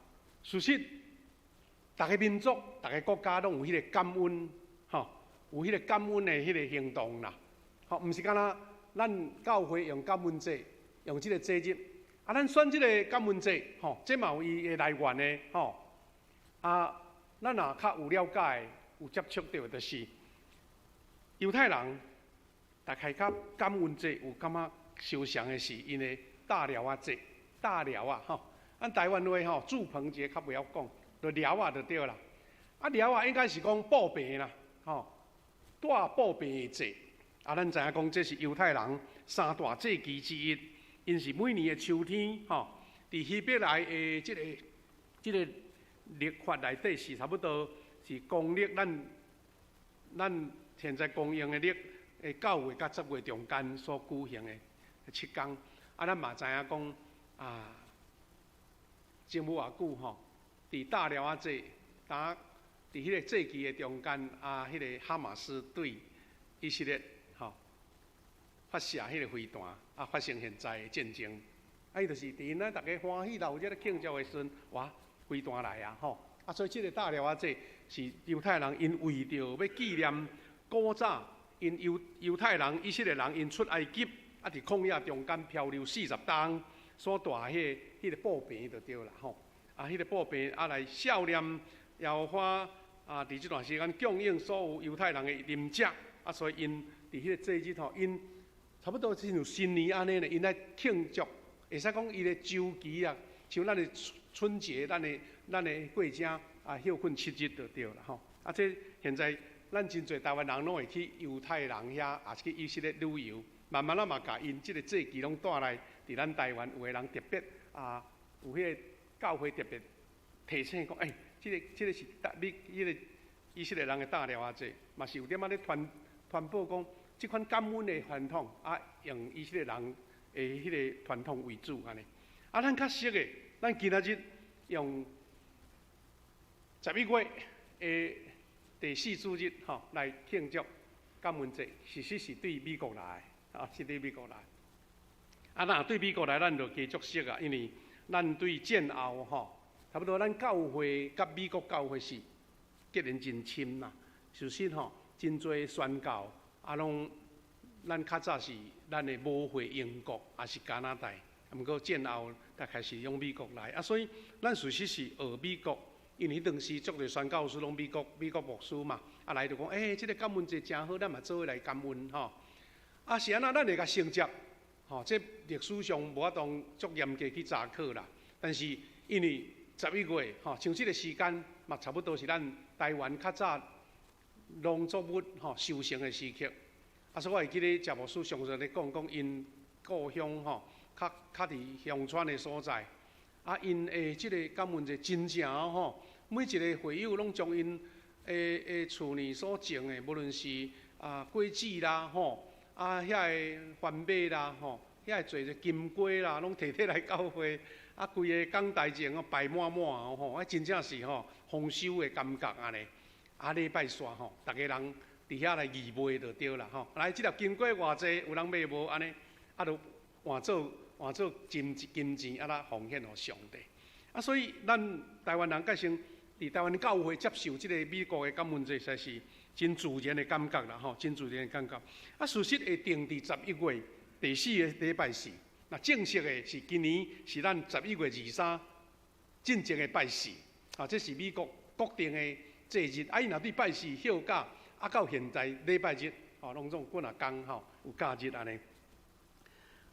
事實，逐个民族、逐个國家攏有彼個感恩，吼，有彼個感恩的彼個行動啦。吼，毋是干焦咱教會用感恩節，用這個節日。啊，咱選這個感恩節，吼，這嘛有伊的來源的，吼。啊，咱若較有了解、有接觸著，就是猶太人，大概佮感恩節有感覺相像的是𪜶的大寮仔節，大寮仔吼，咱台灣話吼，住棚節較袂曉講，就寮仔就對啦。啊，寮仔應該是講布棚啦，吼，蹛布棚的節。啊，咱知影講這是猶太人三大節期之一，𪜶是每年的秋天，吼，佇希伯來的這個曆法內底是差不多是公曆咱現在公用的曆的9月佮10月中間所舉行的7天。啊，咱嘛知影講啊，前無偌久吼，佇大寮仔節，當佇彼個節期的中間啊，彼個哈馬斯對以色列吼發射彼個飛彈，啊，發生現在的戰爭。啊，伊就是佇𪜶咱逐家歡喜鬧熱咧慶祝的時陣，哇，飛彈來啊吼，啊，所以這個大寮仔節是猶太人𪜶為著欲紀念古早𪜶猶太人以色列人𪜶出埃及，啊，佇曠野中間漂流40冬所帶彼個布棚就對啦吼。啊，彼個布棚啊來孝念耶和華啊，佇這段時間供應所有猶太人的飲食，啊，所以𪜶佇彼個節日吼，𪜶差不多親像新年按呢咧，𪜶來慶祝，會使講伊的週期啊，像咱的春節，咱的過正啊，歇睏7日就對啦吼。啊，這現在咱真濟台灣人攏會去猶太人遐，也是去以色列旅遊，慢慢仔嘛，共𪜶這個節期攏帶來佇咱台灣，有的人特別啊，有彼個教會特別提醒講，欸，這個是大美彼個以色列人的大寮仔節，嘛是有點仔咧傳播講，這款感恩的傳統啊，用以色列人的彼個傳統為主按呢。啊，咱較熟的，咱今仔日用11月的第四主日吼來慶祝感恩節，其實是對美國來的，啊，是對美國來。啊，若對美國來，咱就加足熟啊，因為咱對戰後吼，差不多咱教會佮美國教會是結連真深啦。事實吼，真濟宣教啊，攏咱較早是咱的母會英國，抑是加拿大，毋過戰後才開始用美國來啊，所以咱事實是學美國，因為彼當時足濟宣教士攏美國牧師嘛，啊來就講，欸，這個感恩節誠好，咱嘛做伙來感恩吼。啊是按怎，咱會共承接，吼，這歷史上無法度足嚴格去查考啦。但是因為11月吼，像這個時間嘛，差不多是咱台灣較早農作物吼收成的時刻。啊，所以我會記得謝牧師常常咧講講𪜶故鄉吼，較較佇鄉村的所在，啊，𪜶的這個感恩節真正吼，每一個會友攏將𪜶的厝內所種的，無論是啊果子啦吼，啊遐个番麥啦吼，遐個濟個金瓜啦，攏提提來教會，啊，規个講台前哦擺滿滿吼，啊真正是吼豐收的感覺按呢。啊，禮拜煞吼，逐家人佇遐來義賣就對啦吼。來，這粒金瓜偌濟，有人買無？按呢，啊，就換做金錢，啊來奉獻予上帝。啊，所以咱台灣人改成佇台灣教會接受這個美國的感恩節，實在是真自然的感覺啦吼，真自然的感覺。啊，事實會定佇十一月第四个禮拜四，那正式的是今年是咱十一月23進前的拜四。啊，這是美國國定的節日。啊，伊若對拜四歇假，啊，到現在禮拜日，吼，攏總幾若工吼有假日按呢。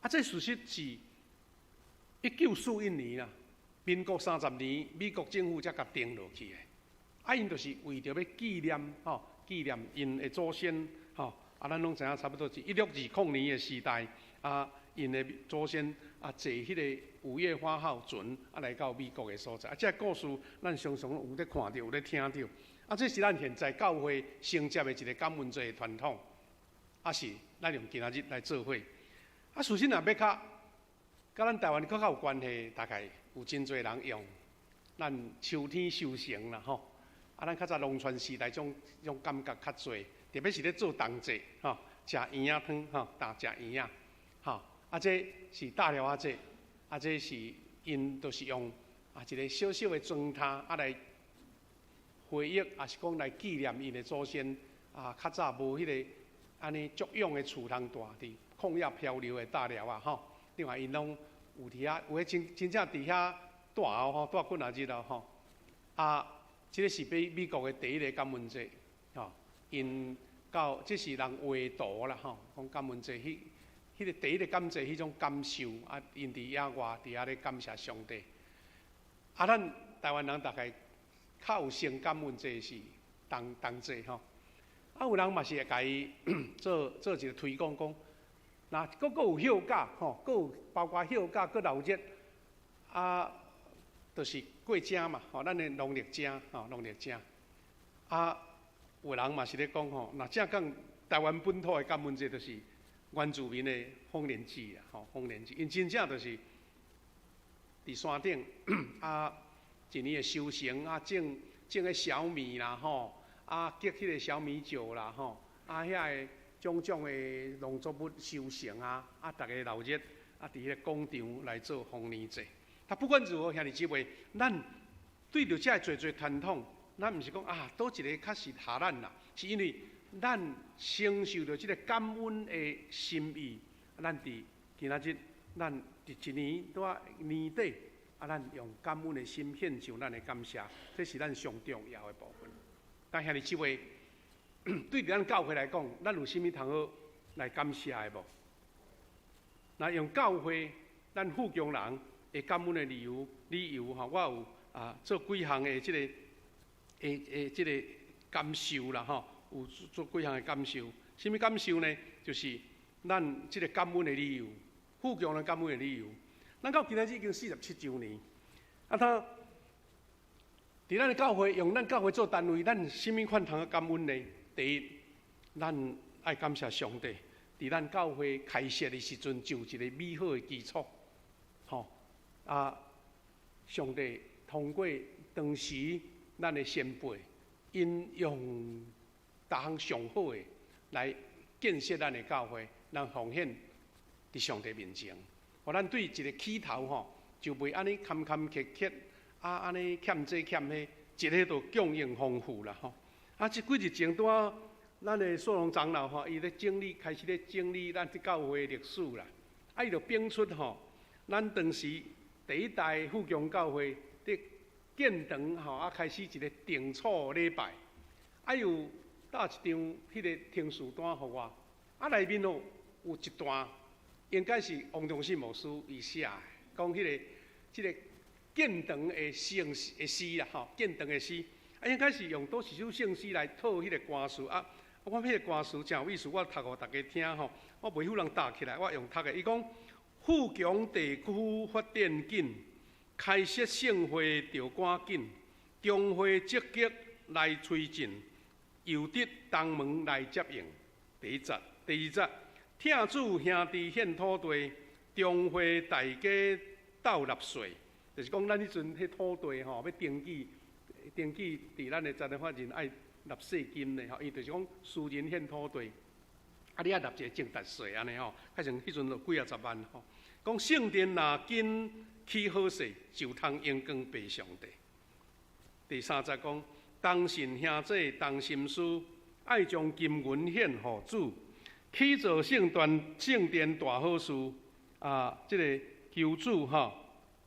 啊，這事實是1941年啦，民國30年，美國政府才共定落去的。啊，𪜶就是為著欲紀念吼，紀念𪜶的祖先吼。啊，咱攏知影差不多是1620年的時代，啊，𪜶的祖先啊坐彼個五月花號船啊來到美國的所在。啊，這個故事咱常常有咧看著，有咧聽著。啊，這是咱現在教會承接的一個感恩節的傳統。啊，是咱用今仔日來做伙。啊，事實若欲較，佮咱台灣閣較有關係，大概有真濟人用咱秋天收成啦吼。啊，咱較早農村時代這種感覺較濟，特別是咧做冬節吼，食圓仔湯吼，呾食圓仔，吼，啊，這是大寮仔節，啊，這是𪜶都是用啊一個小小的磚塔啊來回憶，抑是講來紀念𪜶的祖先啊，較早無彼個按呢足勇的厝通蹛佇曠野漂流的大寮仔吼，另外𪜶攏有佇遐，有的真正佇遐蹛哦吼，蹛幾若日咯吼，啊。這個是美國的第一個感恩節，吼，𪜶到這是人畫圖啦，吼，講感恩節彼個第一個感謝彼種感受，啊，𪜶佇野外佇遐咧感謝上帝。啊，咱台灣人大概較有先感恩節是冬節吼，啊，有人嘛是會共伊做一個推廣，講，若閣有歇假吼，閣有包括歇假閣鬧熱，啊。就是過正嘛，吼，咱的農曆正，吼，農曆正。啊，有人嘛是咧講吼，若正講台灣本土的感恩節，就是原住民的豐年祭啦，吼，豐年祭，𪜶真正就是佇山頂啊，一年的收成啊，種彼小米啦，吼，啊，結彼個小米酒啦，吼，啊，遐個種種的農作物收成啊，啊，逐家鬧熱，啊，佇彼個廣場來做豐年祭。啊，不管如何，兄弟姊妹，咱對著這濟濟傳統，咱毋是講啊，佗一个較實合咱啦，是因為咱承受著這个感恩的心意，咱佇今仔日，咱佇一年拄仔年底，啊，咱用感恩的心獻上咱的感謝，這是咱上重要的部分。但兄弟姊妹，對咱教會來講，咱有啥物通好來感謝的無？那用教會，咱富強人的感恩的理由吼，我有啊做幾項的這个的這个感受啦吼，有做幾項的感受。啥物感受呢？就是咱這个感恩的理由，富強人感恩的理由。咱到今仔日已經47週年，啊，他佇咱的教會用咱教會做單位，咱啥物款通好感恩呢？第一，咱愛感謝上帝，佇咱教會開設的時陣，就有一个美好的基礎，吼啊！上帝通過當時咱的先輩，𪜶用逐項上好的來建設咱的教會，咱奉獻佇上帝面前。予咱對一个起頭吼，就袂按呢坎坎坷坷，啊按呢欠這欠彼，一个就供應豐富啦吼。啊，這幾日前拄仔咱的蘇龍長老吼，伊咧整理，開始咧整理咱這教會的歷史啦。啊，伊就反出吼，咱當時第一代富強教會佇建堂吼，啊開始一个定礎禮拜，啊有貼一張彼个呈示單予我，啊內面哦有一段。應該是王忠信牧師伊寫的，講彼个這个建堂的聖的詩啦，吼，建堂的詩，啊，應該是用佗一首聖詩來套彼个歌詞啊。我彼个歌詞誠有意思，我讀予大家聽吼。我袂曉人答起來，我用讀的。伊講富強地區發展緊，開設聖會著趕緊，中會積極來推進，由得東門來接應。第一節，第二節。疼主兄弟獻土地，中會大家鬥納稅，就是講咱彼陣彼土地吼，欲登記，登記佇咱的財團法人愛納稅金的吼，伊就是講私人獻土地，啊你愛納一個增值稅按呢吼，較像彼陣就幾仔十萬吼。講聖殿若緊起好勢，就通榮光白上帝。第三節講，同信兄弟同心思，愛將金銀獻予主。起造聖殿，聖殿大好事啊！這个求主吼，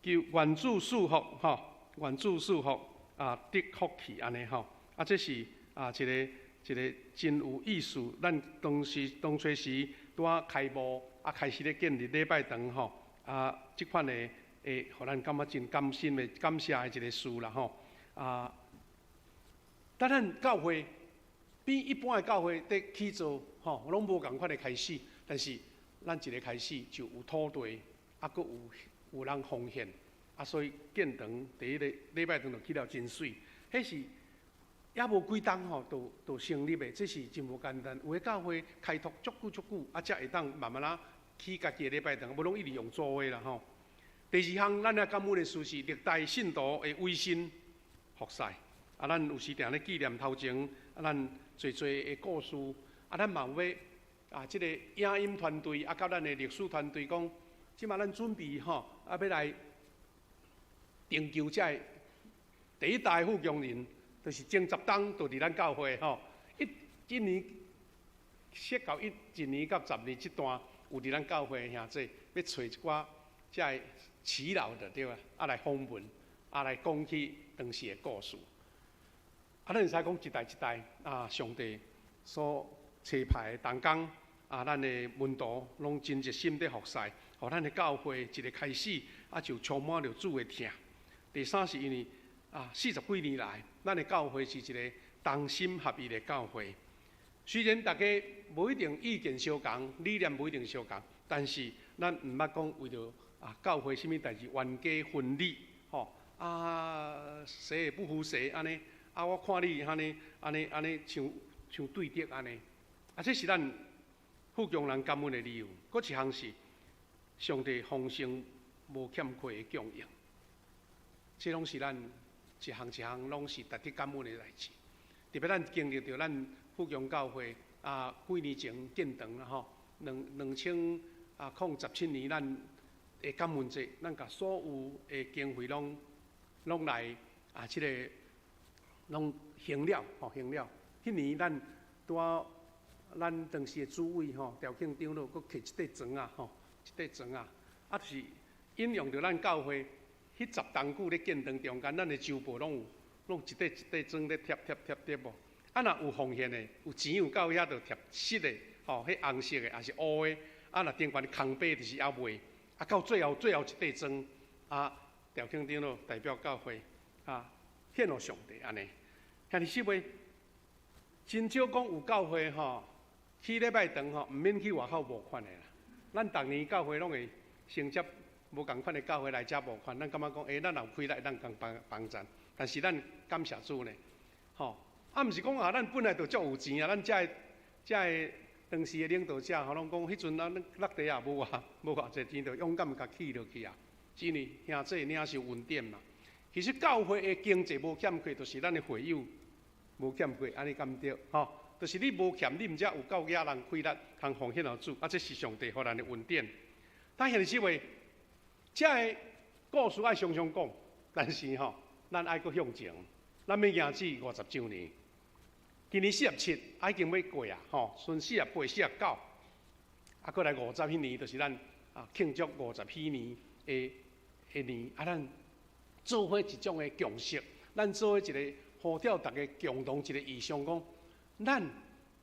求願主賜福吼，願主賜福啊，得福氣按呢吼啊！這是啊一個一个真有意思。咱當時當初時拄仔開幕啊，開始咧建立禮拜堂吼啊，這款的會予咱感覺真感心的感謝的一个事啦吼啊！但咱教會比一般的教會佇起造吼，攏無仝款的開始，但是咱一个開始就有土地，啊，閣有人奉獻，啊，所以建堂第一个禮拜堂就起了真媠，彼是猶無幾冬吼，就成立的，這是真無簡單。有的教會開拓足久足久，啊，才會當慢慢仔起家己的禮拜堂，無攏一直用租的啦吼。第二項，咱愛感恩的事是歷代信徒的委身服侍，啊，咱有時定咧紀念頭前，啊，咱濟濟的故事，啊，咱嘛有欲啊，這个影音團隊啊，佮咱的歷史團隊講，這馬咱準備吼，啊，欲來研究這个第一代富強人，就是前十冬就佇咱教會吼，一年設到1年到10年這段，有佇咱教會的兄弟，欲揣一寡這个耆老的對啊，啊來訪問，啊來講起當時的故事。啊，咱會使講一代一代啊，上帝所差派的同工啊，咱的門徒攏真熱心佇服侍，予咱的教會一个開始啊，就充滿著主的疼。第三是因為啊，40幾年來，咱的教會是一个同心合意的教會。雖然大家無一定意見相仝，理念無一定相仝，但是咱毋捌講為著啊教會啥物代誌冤家分離，吼啊誰也不服誰按呢。啊！我看你按呢、按呢、按呢，像像對敵按呢。啊，這是咱富強人感恩的理由。閣一項是上帝豐盛無欠缺的供應，這攏是咱一項一項攏是值得感恩的代誌。特別咱經歷著咱富強教會啊，幾年前建堂啦吼，2017年咱的感恩節，咱共所有的經費攏來。啊，這个攏行了吼，行了。彼年咱拄仔咱當時的主委吼，調慶長老，閣摕一塊磚仔吼，一塊磚仔，啊，就是引用著咱教會彼十冬久咧建堂中間，咱的周報攏有，攏一塊一塊磚咧貼貼貼貼無。啊，若有奉獻的，有錢有夠遐，就貼實的，吼，彼紅色的，抑是烏的。啊，若頂懸空白就是猶未。啊，到最後最後一塊磚，啊，調慶長老代表教會，啊，獻予上帝按呢。兄弟姊妹，真少講有教會吼，去禮拜堂吼，毋免去外口募款的啦。咱逐年教會攏會承接無仝款的教會來遮募款，咱感覺講，欸，咱若有氣力，咱共幫幫贊。但是咱感謝主呢，吼，啊，毋是講啊，咱本來就足有錢啊，咱遮的遮的當時的領導者吼，攏講彼陣咱落地也無偌無偌濟錢，就勇敢共起落去啊。是因為兄弟領受恩典嘛。其實教會的經濟無欠缺，就是咱的會友無欠缺，按呢敢對？吼，就是你無欠，你毋才有夠額人氣力通奉獻予主，啊，這是上帝予咱的恩典。但兄弟姊妹，這个故事愛常常講，但是吼，咱愛閣向前，咱欲行至50週年，今年47，已經欲過啊，吼，賰48、49，啊，閣來五十彼年，就是咱啊慶祝50禧年的的年，啊，咱做伙一種的共識，咱做伙一个呼召逐家共同一个異象，講咱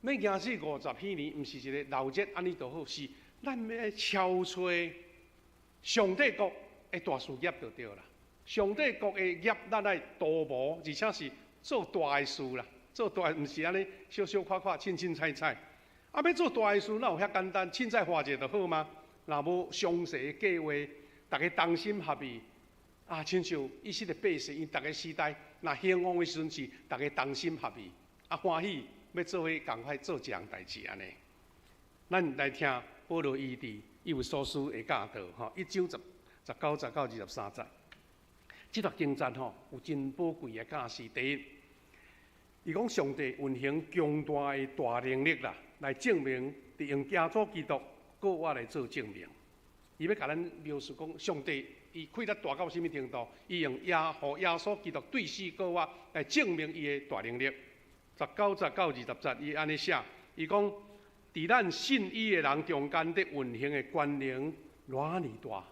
欲行至50禧年，毋是一个鬧熱按呢就好，是咱欲超出上帝國的大事業就對啦。上帝國的業，咱愛圖謀，而且是做大的事啦。做大的毋是按呢小小可可、凊凊彩彩。啊，欲做大的事，哪有遐簡單？凊彩畫一下就好嗎？若無詳細的計劃，逐家同心合意，啊，親像以色列百姓，𪜶逐个時代，若興旺的時陣是逐家同心合意，啊，歡喜欲做伙仝款做一項代誌按呢。咱來聽保羅伊佇以弗所書的教導，吼，一章19節到23節。這段經節吼有真寶貴的教示。第一，伊講上帝運行強大的大能力啦，來證明，佇用耶穌基督閣活來做證明。伊欲共咱描述講，上帝伊氣力大到啥物程度？伊用耶予耶穌基督對死閣活來證明伊的大能力。19節到20節，伊按呢寫，伊講佇咱信伊的人中間佇運行的權能偌爾大，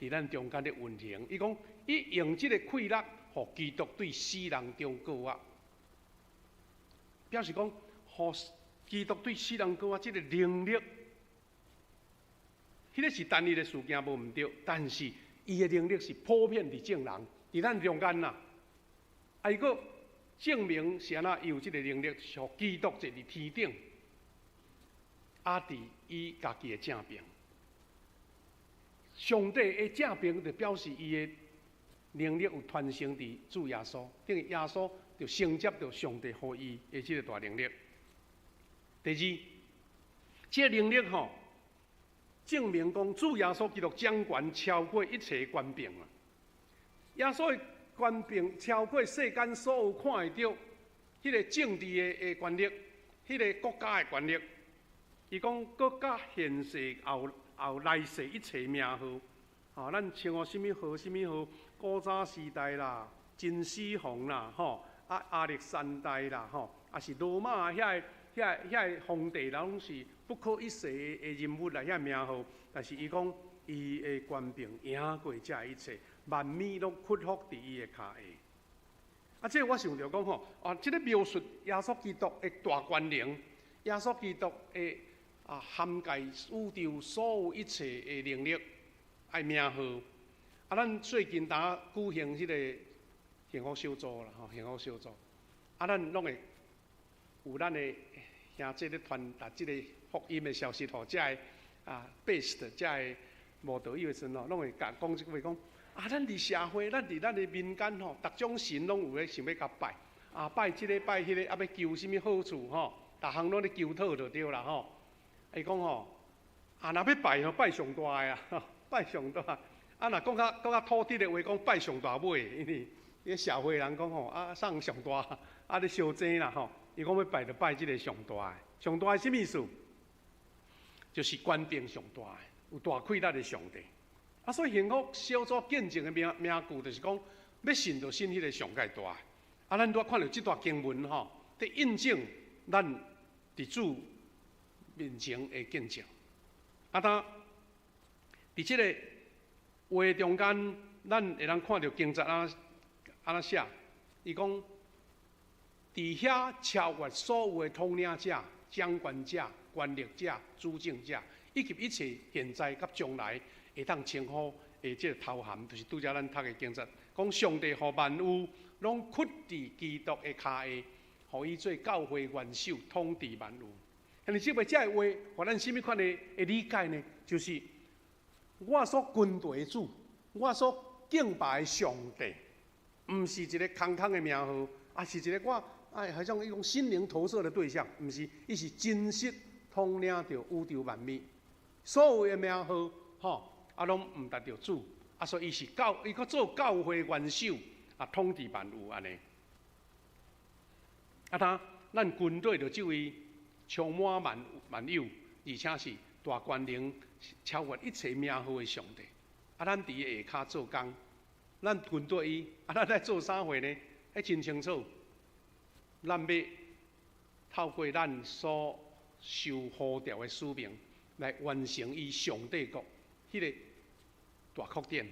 佇咱中間佇運行，伊講伊用這个氣力，予基督對死人中閣活，表示講，予基督對死人閣活這个能力，彼个是單一的事件無毋對，但是伊的能力是普遍佇眾人，佇咱中間啦。啊，伊閣證明是按怎，伊有這个能力，是予基督坐佇天頂，啊，佇伊家己的正爿。上帝的正爿就表示伊的能力有傳承佇主耶穌，等於耶穌就承接著上帝予伊的這个大能力。第二，這个能力吼，證明講主耶穌基督掌權超過一切權柄啊！耶穌的權柄超過世間所有看會著彼个政治的的權力，彼个國家的權力。伊講閣佮現世後後來世一切名號，吼，咱稱呼啥物號啥物號，古早時代啦，秦始皇啦，吼，啊亞歷山大啦，吼，啊是羅馬遐个遐遐个皇帝啦，攏是不可一世的人物啦，遐名號。但是伊講伊的權柄贏過這一切，萬物攏屈服佇伊的跤下。啊，這个我想著講吼，啊，這个描述耶穌基督的大權能，耶穌基督的啊涵蓋宇宙所有一切的能力，愛名號。啊，咱最近當舉行彼个幸福小組啦，吼，幸福小組。啊，咱攏會有咱的兄弟咧傳達這个福音的消息，予遮个啊，best 遮个慕道友的時陣吼，攏會共講這句話講。啊，咱佇社會，咱佇咱的民間吼，逐種神攏有咧想欲共拜，啊，拜這个拜彼个，啊，欲求啥物好處吼，逐項攏咧求討就對啦吼。伊講吼，啊，若欲拜吼，拜上大的啊，拜上大。啊，若講較講較土直的話，講拜上大尾，因為彼社會人講吼，啊，送上大，啊咧相爭啦吼。伊講欲拜就拜這个上大的，上大的啥物意思？就是權柄上大的，有大氣力的上帝。啊，所以幸福小組見證的名名句就是講，欲信就信彼个上蓋大。啊，咱拄仔看著這段經文吼，佇印證咱佇主面前的見證。啊，當佇這个話中間，咱會當看著經節按怎寫？伊講佇遐超越所有的統領者、掌權者、權力者、主政者，以及一切現在佮將來會當稱呼的這个頭銜，就是拄才咱讀的經節，講上帝予萬有攏屈佇基督的跤下，予伊做教會元首，統治萬有。兄弟姊妹，這个話，予咱啥物款的理解呢？就是我所跟隨的主，我所敬拜的上帝，毋是一个空空的名號，啊是一个我哎，好像一種心靈投射的對象，毋是，伊是真實統領著宇宙萬物，所有的名號，吼，啊，攏毋達著主，啊，所以伊是教，伊閣做教會元首，啊，統治萬有按呢。啊，他咱跟隨著這位充滿萬萬有，而且是大權能、超越一切名號的上帝。啊，咱佇伊下跤做工，咱跟隨伊，啊，咱來做啥貨呢？彼真清楚，咱欲透過咱所受呼召的使命，來完成伊上帝國彼个大擴展，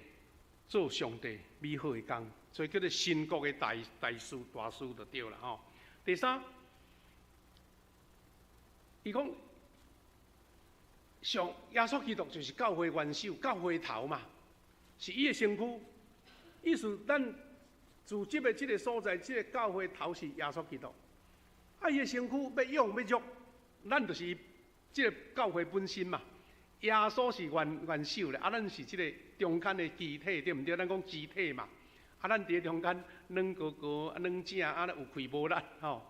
做上帝美好的工，所以叫做神國的大大事大事就對啦吼。第三，伊講上耶穌基督就是教會元首、教會頭嘛，是伊的身軀。意思咱組織的這个所在，這个教會頭是耶穌基督。啊，伊的身軀欲勇欲弱，咱就是這个教會本身嘛。耶穌是元首咧，啊，咱是這个中間的肢體，對毋對？咱講肢體嘛。啊，咱佇中間軟膏膏、啊軟正，啊有氣無力吼。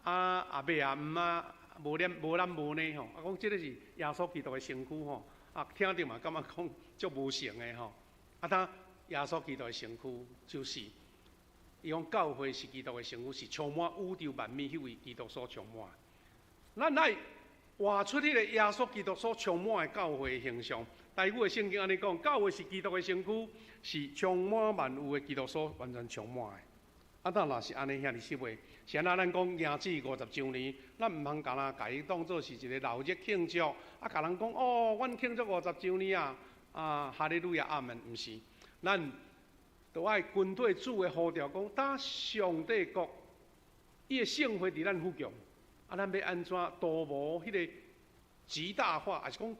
啊啊欲啊毋啊，無黏無懶無呢吼。啊，講這个是耶穌基督的身軀吼。啊，聽著嘛感覺講足無成的吼。啊，當耶穌基督的身軀就是，伊講教會是基督的身軀，是充滿宇宙萬物彼位基督所充滿。咱愛活出彼個耶穌基督所充滿的教會形象。台語的聖經按呢講，教會是基督的身軀，是充滿萬有的基督所完全充滿的。啊，當若是按呢，兄弟姊妹，是按怎咱講迎主50週年，咱毋通干焦共伊當做是一个鬧熱慶祝，啊，共人講哦，阮慶祝五十週年啊，啊，哈利路亞阿門，毋是，咱都愛跟隨主的呼召，講當上帝國，伊的聖會佇咱富強，啊，咱欲按怎圖謀彼个極大化，抑是講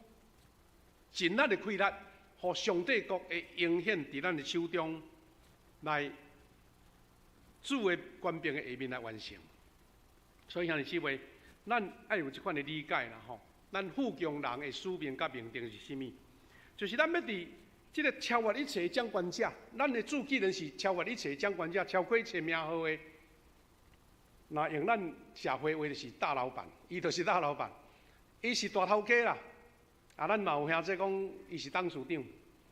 盡咱的氣力，予上帝國的影響佇咱的手中來主的權柄的下面來完成。所以兄弟姊妹，咱愛有這款的理解啦吼。咱富強人的使命佮命定是啥物？就是咱欲佇這个超越一切的掌權者，咱的主既然是超越一切的掌權者，超過一切名號的，若用咱社會話就是大老闆，伊就是大老闆，伊是大頭家啦。啊，咱嘛有兄弟講，伊是董事長，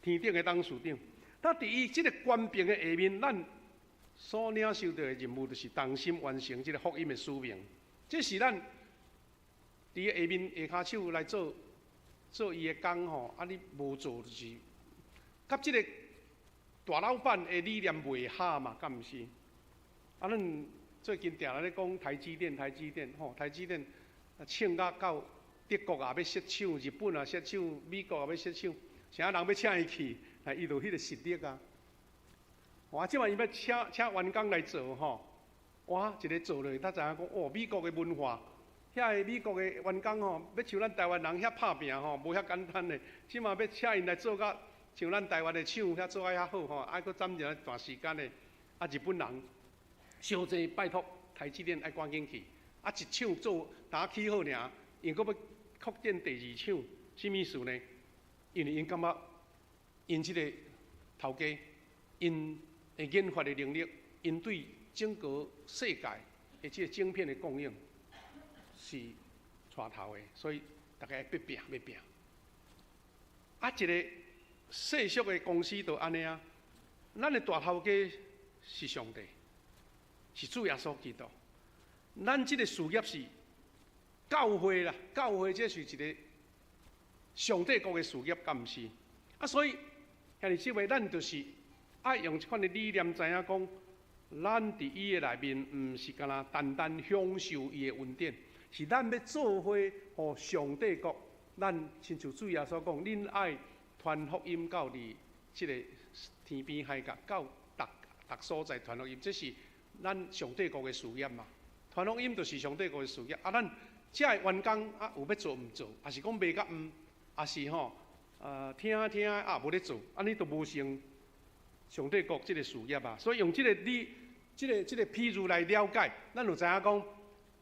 天頂的董事長。但佇伊這个權柄的下面，咱所領受著的任務，就是同心完成這个福音的使命。這是咱佇下面下跤手來做做伊的工吼。啊，你無做就是，佮這个大老闆的理念袂合嘛，敢毋是？啊，咱最近定定咧講台積電，台積電吼，台積電衝甲到德國也欲設廠，日本也設廠，美國也欲設廠，啥人欲請伊去？啊，伊就彼个實力啊！哇，這擺伊欲請請員工來做吼，哇，一个做落，才知影講哦，美國的文化，遐个美國的員工吼，欲像咱台灣人遐拍拚吼，無遐簡單的。這馬欲請𪜶來做甲像咱台灣的廠遐做甲遐好吼，愛閣佔一段時間的。啊，日本人傷濟拜託台積電愛趕緊去，啊，一廠做焦起好爾，𪜶閣欲擴建第二廠，啥物意思呢？因為𪜶感覺𪜶這个頭家，𪜶的研發的能力，𪜶對整個世界的這个晶片的供應是帶頭的，所以大家欲拚欲拚。啊，一个世俗的公司就按呢啊，咱的大頭家是上帝，是主耶穌基督。咱這个事業是教會啦，教會這是一个上帝國的事業，敢毋是？啊，所以兄弟姊妹，咱就是愛用這款的理念，知影講，咱佇伊的內面，毋是干焦單單享受伊的恩典，是咱欲做伙予上帝國。咱親像主耶穌講，恁愛傳福音到佇這個天邊海角，到逐逐所在傳福音，這是咱上帝國的事業嘛。傳福音就是上帝國的事業。啊，咱遮的員工啊，有欲做毋做，抑是講袂佮毋，抑是吼，聽聽啊無咧做，按呢都無成上帝國這個事業啊。所以用這個理、這個譬喻來了解，咱就知影講，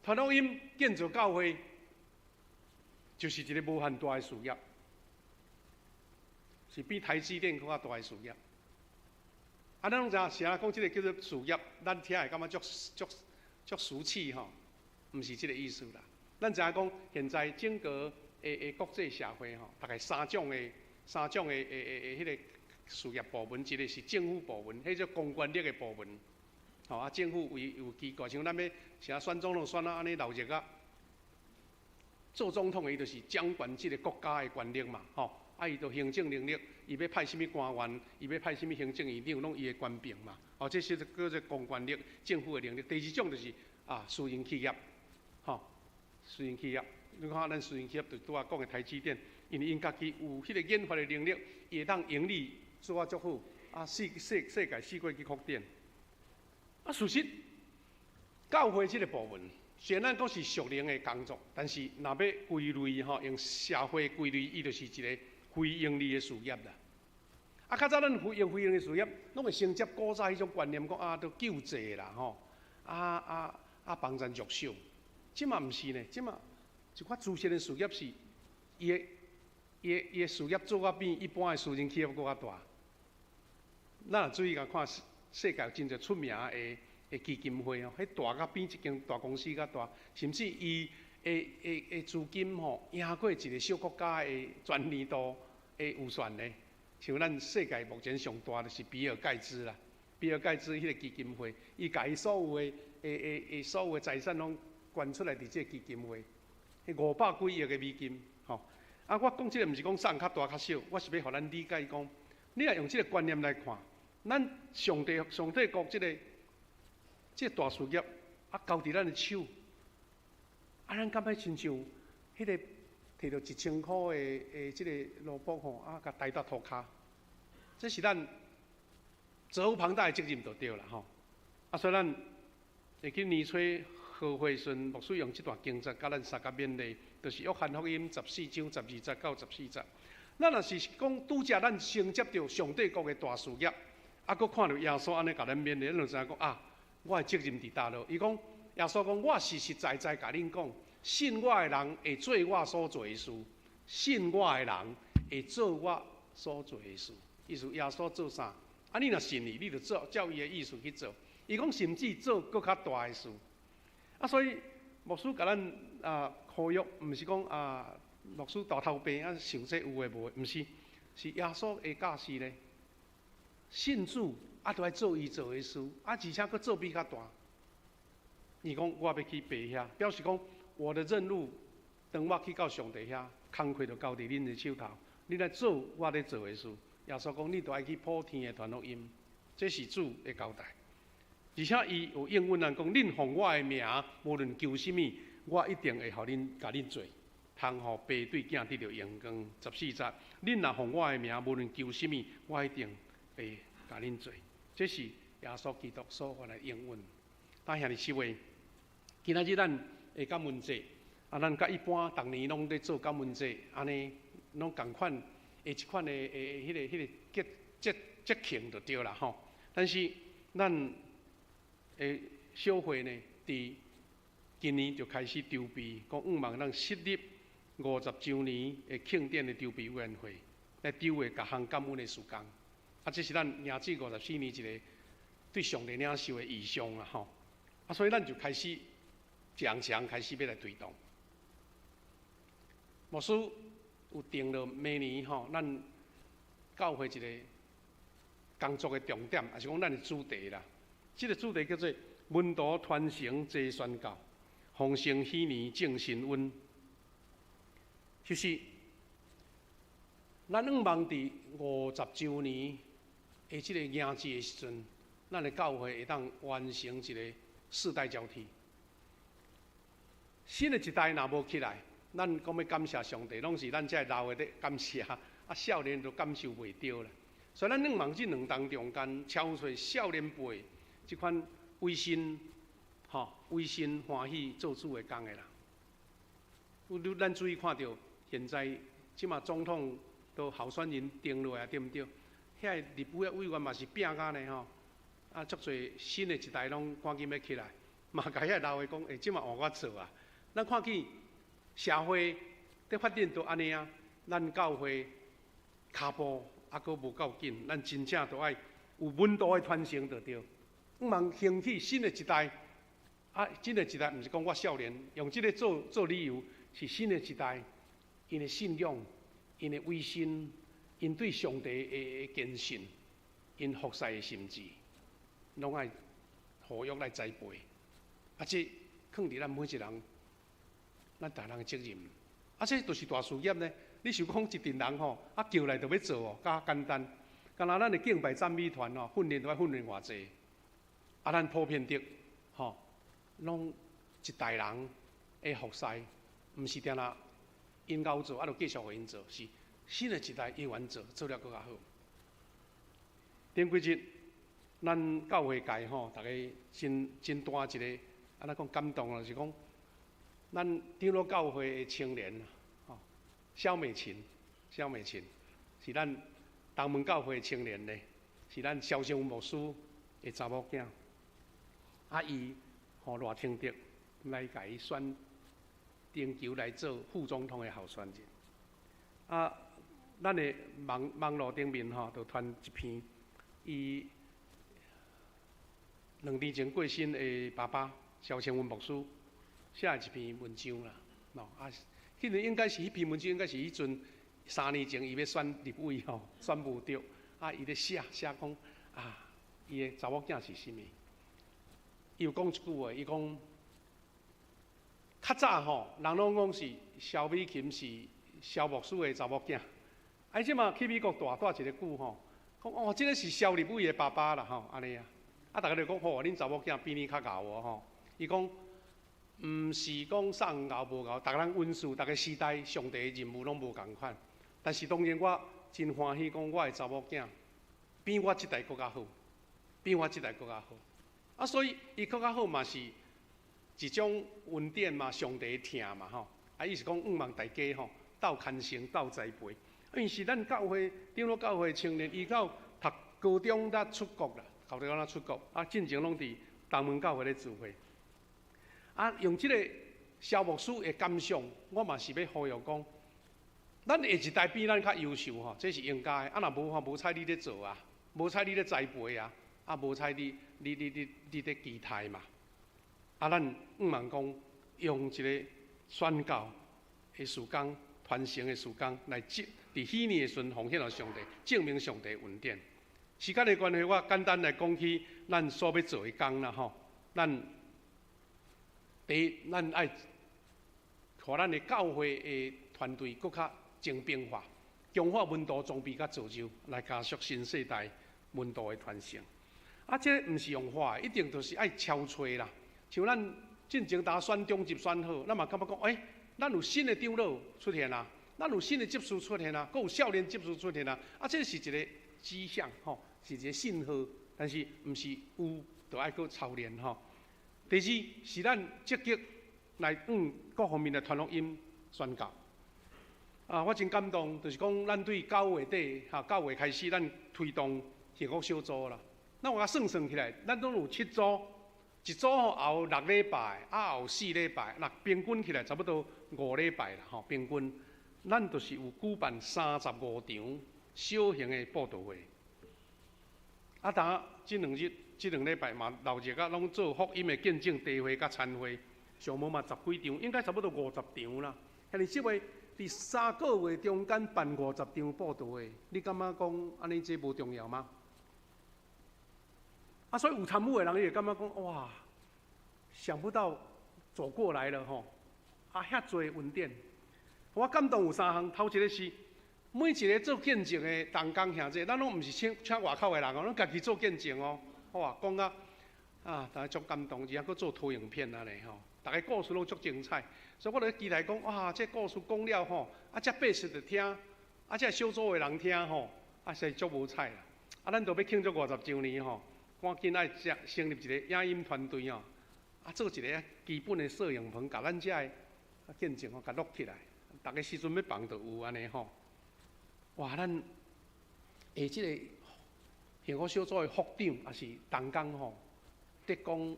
傳福音建造教會，就是一個無限大的事業，是比台積電閣較大的事業。啊，咱攏知影，啥人講這個叫做事業，咱聽會感覺足足足俗氣吼，毋是這個意思啦。咱知影講，現在整個的國際社會吼，大概三種的彼個事業部門，一個是政府部門，彼種公權力的部門，吼啊，政府為有機構，像咱欲啥選總統選啊，按呢鬧熱啊，做總統的伊就是掌管這個國家的權力嘛，吼，啊，伊就行政能力，伊欲派啥物官員，伊欲派啥物行政院長，攏伊的權柄嘛，哦，這是叫做公權力、政府的能力。第二種就是啊，私營企業，吼，私營企業，你看咱私營企業就拄仔講的台積電，因為𪜶家己有彼個研發的能力，伊會當盈利做啊足好，啊，世界四界去擴展。啊，事實教會這個部門，雖然咱講是屬靈的工作，但是若欲歸類吼，用社會歸類，伊就是一個非營利的事業啦。啊，較早咱非營利事業，攏會承接古早彼種觀念，講啊，都救濟啦吼，啊啊啊幫助弱小。這馬毋是呢，這馬一寡慈善的事業是，伊的事業做甲比一般的私人企業閣較大。咱若注意共看，世界真濟出名的基金會哦，彼大甲比一間大公司較大，甚至伊的資金吼贏過一個小國家的全年度的預算呢。像咱世界目前上大就是比爾蓋茨啦，比爾蓋茨彼個基金會，伊共伊所有的財產攏捐出來佇這個基金會，彼五百幾億的美金，吼。啊，我講這個毋是講送較大較小，我是欲予咱理解講，你若用這個觀念來看，咱上帝國這個大事業啊，交佇咱的手，啊，咱敢欲親像彼個提著1000箍的這個蘿蔔吼，啊，共刣到塗跤，這是咱責無旁貸的責任就對啦吼。啊，所以咱會記年初何惠順牧師用這段經節共咱相共勉勵，就是約翰福音14章12節到14節。咱若是講拄才咱承接著上帝國的大事業，啊，閣看著耶穌按呢共咱勉勵，咱就知影講啊，我的責任佇佗落。伊講耶穌講，我實實在在共恁講，信我的人會做我所做的事，信我的人會做我所做的事。意思耶穌做啥？啊，你若信伊，你就做照伊的意思去做。伊講甚至做閣較大的事。啊，所以牧師共咱啊呼籲，毋是講啊牧師大頭病啊想這有的無的，毋是，是耶穌的教示咧。信主啊，就愛做伊做的事，啊，而且閣做比較大。伊講我欲去爸遐，表示講我的任務，當我去到上帝遐，工課就交佇恁的手頭，恁來做我咧做的事。耶穌講，你著愛去普天的傳福音，這是主的交代。而且伊有應允咱講，恁奉我的名，無論求啥物，我一定會予恁共恁做，通予爸對囝得著榮光。14節，恁若奉我的名，無論求啥物，我一定會共恁做。這是耶穌基督所發的應允。但兄弟姊妹，今仔日咱的感恩節，啊，咱佮一般逐年攏咧做感恩節，按呢攏仝款的一款的彼個節慶就對啦吼。但是咱的小會呢，佇今年就開始籌備，講向望咱設立50週年的慶典的籌備委員會，來籌劃各項感恩的事工。啊，這是咱營主54年一個對上帝領受的異象啊吼。啊，所以咱就開始一項一項開始欲來推動。牧師有定了明年吼，咱教會一個工作的重點，抑是講咱的主題啦。這個主題叫做門徒傳承齊宣教，豐盛禧年正新溫。就是咱向望佇50週年的的這個迎接的時陣，咱的教會會當完成一個世代交替。新的一代若無起來，咱講欲感謝上帝，攏是咱這老的咧感謝，啊，少年都感受袂著啦。所以咱向望這兩冬中間，超出少年輩這款委身，吼，委身歡喜做主的工的人。有咱注意看著，現在這馬總統都候選人定落來，對毋對？遐個立委委員嘛是拼甲呢吼，啊，足濟新的一代攏趕緊欲起來，嘛共遐老的講，欸，這馬換我做啊！咱看見社會佇發展都按呢啊，咱教會跤步猶閣無夠緊，咱真正都愛有門徒的傳承就對。向望興起新的一代，啊，新的一代毋是講我少年，用這個做做理由，是新的一代，𪜶的信仰，𪜶的委身，𪜶對上帝的堅信，𪜶服侍的心志，攏愛呼籲來栽培。啊，這囥佇咱每一人，咱逐人的責任。啊，這就是大事業呢。你想講一陣人吼，啊叫來就欲做哦，較簡單。敢若咱的敬拜讚美團吼，訓練都愛訓練偌濟。啊，咱普遍的吼，攏一代人的服侍，毋是定定𪜶𠢕做，啊，就繼續予𪜶做，是新的一代永遠做，做了閣較好。頂幾日，咱教會界吼，逐家真真大一個，按怎講感動啊？就是講，咱長老教會的青年，吼，蕭美琴，蕭美琴是咱東門教會的青年咧，是咱蕭勝文牧師的查某囝。啊，伊予賴清德來共伊選，尋求來做副總統的候選人。啊，咱的網網路頂面吼，就傳一篇，伊2年前過身的爸爸蕭清文牧師寫的一篇文章啦。喏，啊，彼個應該是彼篇文章，應該是彼陣3年前伊欲選立委吼，選無著，啊，伊咧寫寫講啊，伊的查某囝是啥物？伊有講一句話，伊講較早吼，人攏講是蕭美琴是蕭牧師的查某囝，啊，伊這馬去美國蹛蹛一个久吼，講哦，這個是蕭立委的爸爸啦吼，按呢啊，啊，逐家就講吼，恁查某囝比你較𠢕哦吼，伊講毋是講啥𠢕無𠢕，逐个人恩賜，逐个時代上帝的任務攏無仝款，但是當然我真歡喜講我的查某囝比我這代閣較好，比我這代閣較好。啊，所以伊閣較好嘛是一種恩典嘛，上帝的疼嘛吼。啊，伊是講向望大家吼鬥牽承、鬥栽培。因為是咱教會長老教會青年，伊到讀高中才出國啦，高中才出國，啊，進前攏佇東門教會咧聚會。啊，用這個蕭牧師的感想，我嘛是欲呼籲講，咱下一代比咱較優秀吼，這是應該的。啊，若無吼，無彩你咧做啊，無彩你咧栽培啊，啊，無彩你。你你你你咧期待嘛？啊，咱向望講用一個宣教的事工、傳承的事工來證，佇彼年的時陣奉獻予上帝，證明上帝恩典。時間的關係，我簡單來講起咱所欲做的工啦吼。咱第一，咱愛予咱的教會的團隊閣較精兵化，強化門徒裝備佮造就，來加速新世代門徒的傳承。啊，這毋是用喊，一定就是愛超揣啦。像咱進前當選長執選好，咱嘛感覺講，欸，咱有新的長老出現啊，咱有新的執事出現啊，閣有少年執事出現啊。啊，這是一個跡象吼，是一個信號，但是毋是有就愛閣操練吼。第二是咱積極來往各方面來傳福音宣教。啊，我真感動，就是講咱對9月底哈，9月開始，咱推動幸福小組啦。咱有共算算起來，咱攏有七組，一組吼也有6禮拜，啊也有4禮拜，若平均起來差不多5禮拜啦吼。平均，咱就是有舉辦35場小型的佈道會。啊，當這兩日、這兩禮拜嘛，鬧熱啊，攏做福音的見證茶會佮餐會，上無嘛十幾場，應該差不多50場啦。遐爾少的，佇3個月中間辦五十場佈道會，你感覺講按呢這無重要嗎？啊，所以有參與的人，伊會感覺講哇，想不到走過來了吼，啊，遐濟恩典，我感動有三項，頭一個是，每一个做見證的同工兄弟，咱攏毋是請請外口的人哦，攏家己做見證哦。哇，講甲啊，大家足感動，而且閣做投影片按呢吼，逐个故事攏足精彩。所以我咧期待講，哇，這故事講了吼，啊，這百姓就聽，啊，這小組的人聽吼，啊，實在足無彩啦。啊，咱都欲慶祝50週年吼，趕緊愛成成立一個影音團隊吼，啊，做一个基本的攝影棚，共咱遮的見證吼，共錄起來，逐个時陣欲放就有按呢吼。哇，咱下這个幸福小組的副長也是同工吼，得講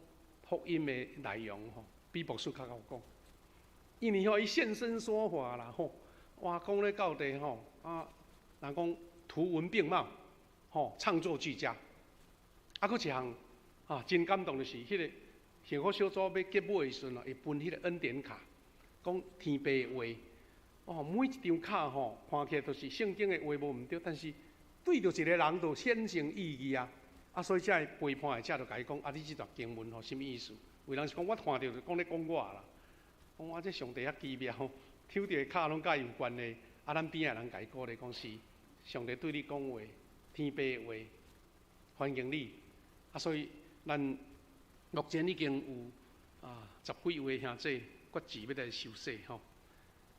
福音的內容吼，比牧師較𠢕講。因為吼，伊現身說法啦吼，哇，講咧到底吼，啊，人講圖文並茂，吼，唱作俱佳。啊，閣一項啊，真感動的是，彼个幸福小組欲結尾的時陣，會分彼個恩典卡，講天父的話。哦，每一張卡吼，看起來都是聖經的話無毋對，但是對著一个人就顯成意義啊。啊，所以這个陪伴的者就共伊講，啊，你這段經文吼，啥物意思？有人是講我看著就講咧講我啦，講我這上帝遐奇妙，抽著的卡攏佮伊有關係。啊，咱邊仔的人共伊鼓勵講是，上帝對你講話，天父的話，歡迎你。啊，所以咱目前已經有啊十幾位兄弟決志欲來受洗吼。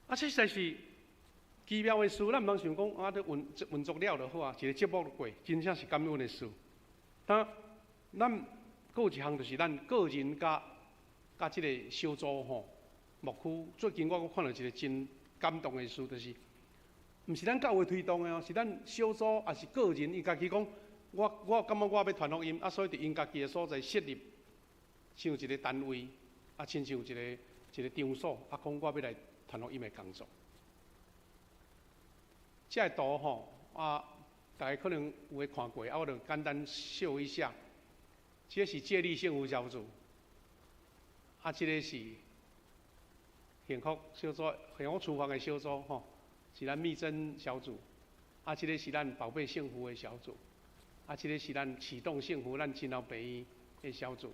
啊，這實在是奇妙的事，咱毋通想講啊，咧運運作了就好啊，一个節目就過，真正是感恩的事。但咱閣有一項就是咱個人佮佮這个小組吼，牧區最近我閣看著一个真感動的事，就是毋是咱教會推動的哦，是咱小組抑是個人，伊家己講，我我感覺我欲傳福音，啊，所以佇𪜶家己的所在設立像一个單位，啊，親像一个一个場所，啊，講我欲來傳福音的工作。這个圖吼，啊，大家可能有的看過，啊，我就簡單秀一下。這是接力幸福小組，啊，這个是幸福小組、幸福廚房的小組吼，是咱蜜珍小組，啊，這个是咱寶貝幸福的小組，啊，這个是咱啟動幸福咱真老病院的小組，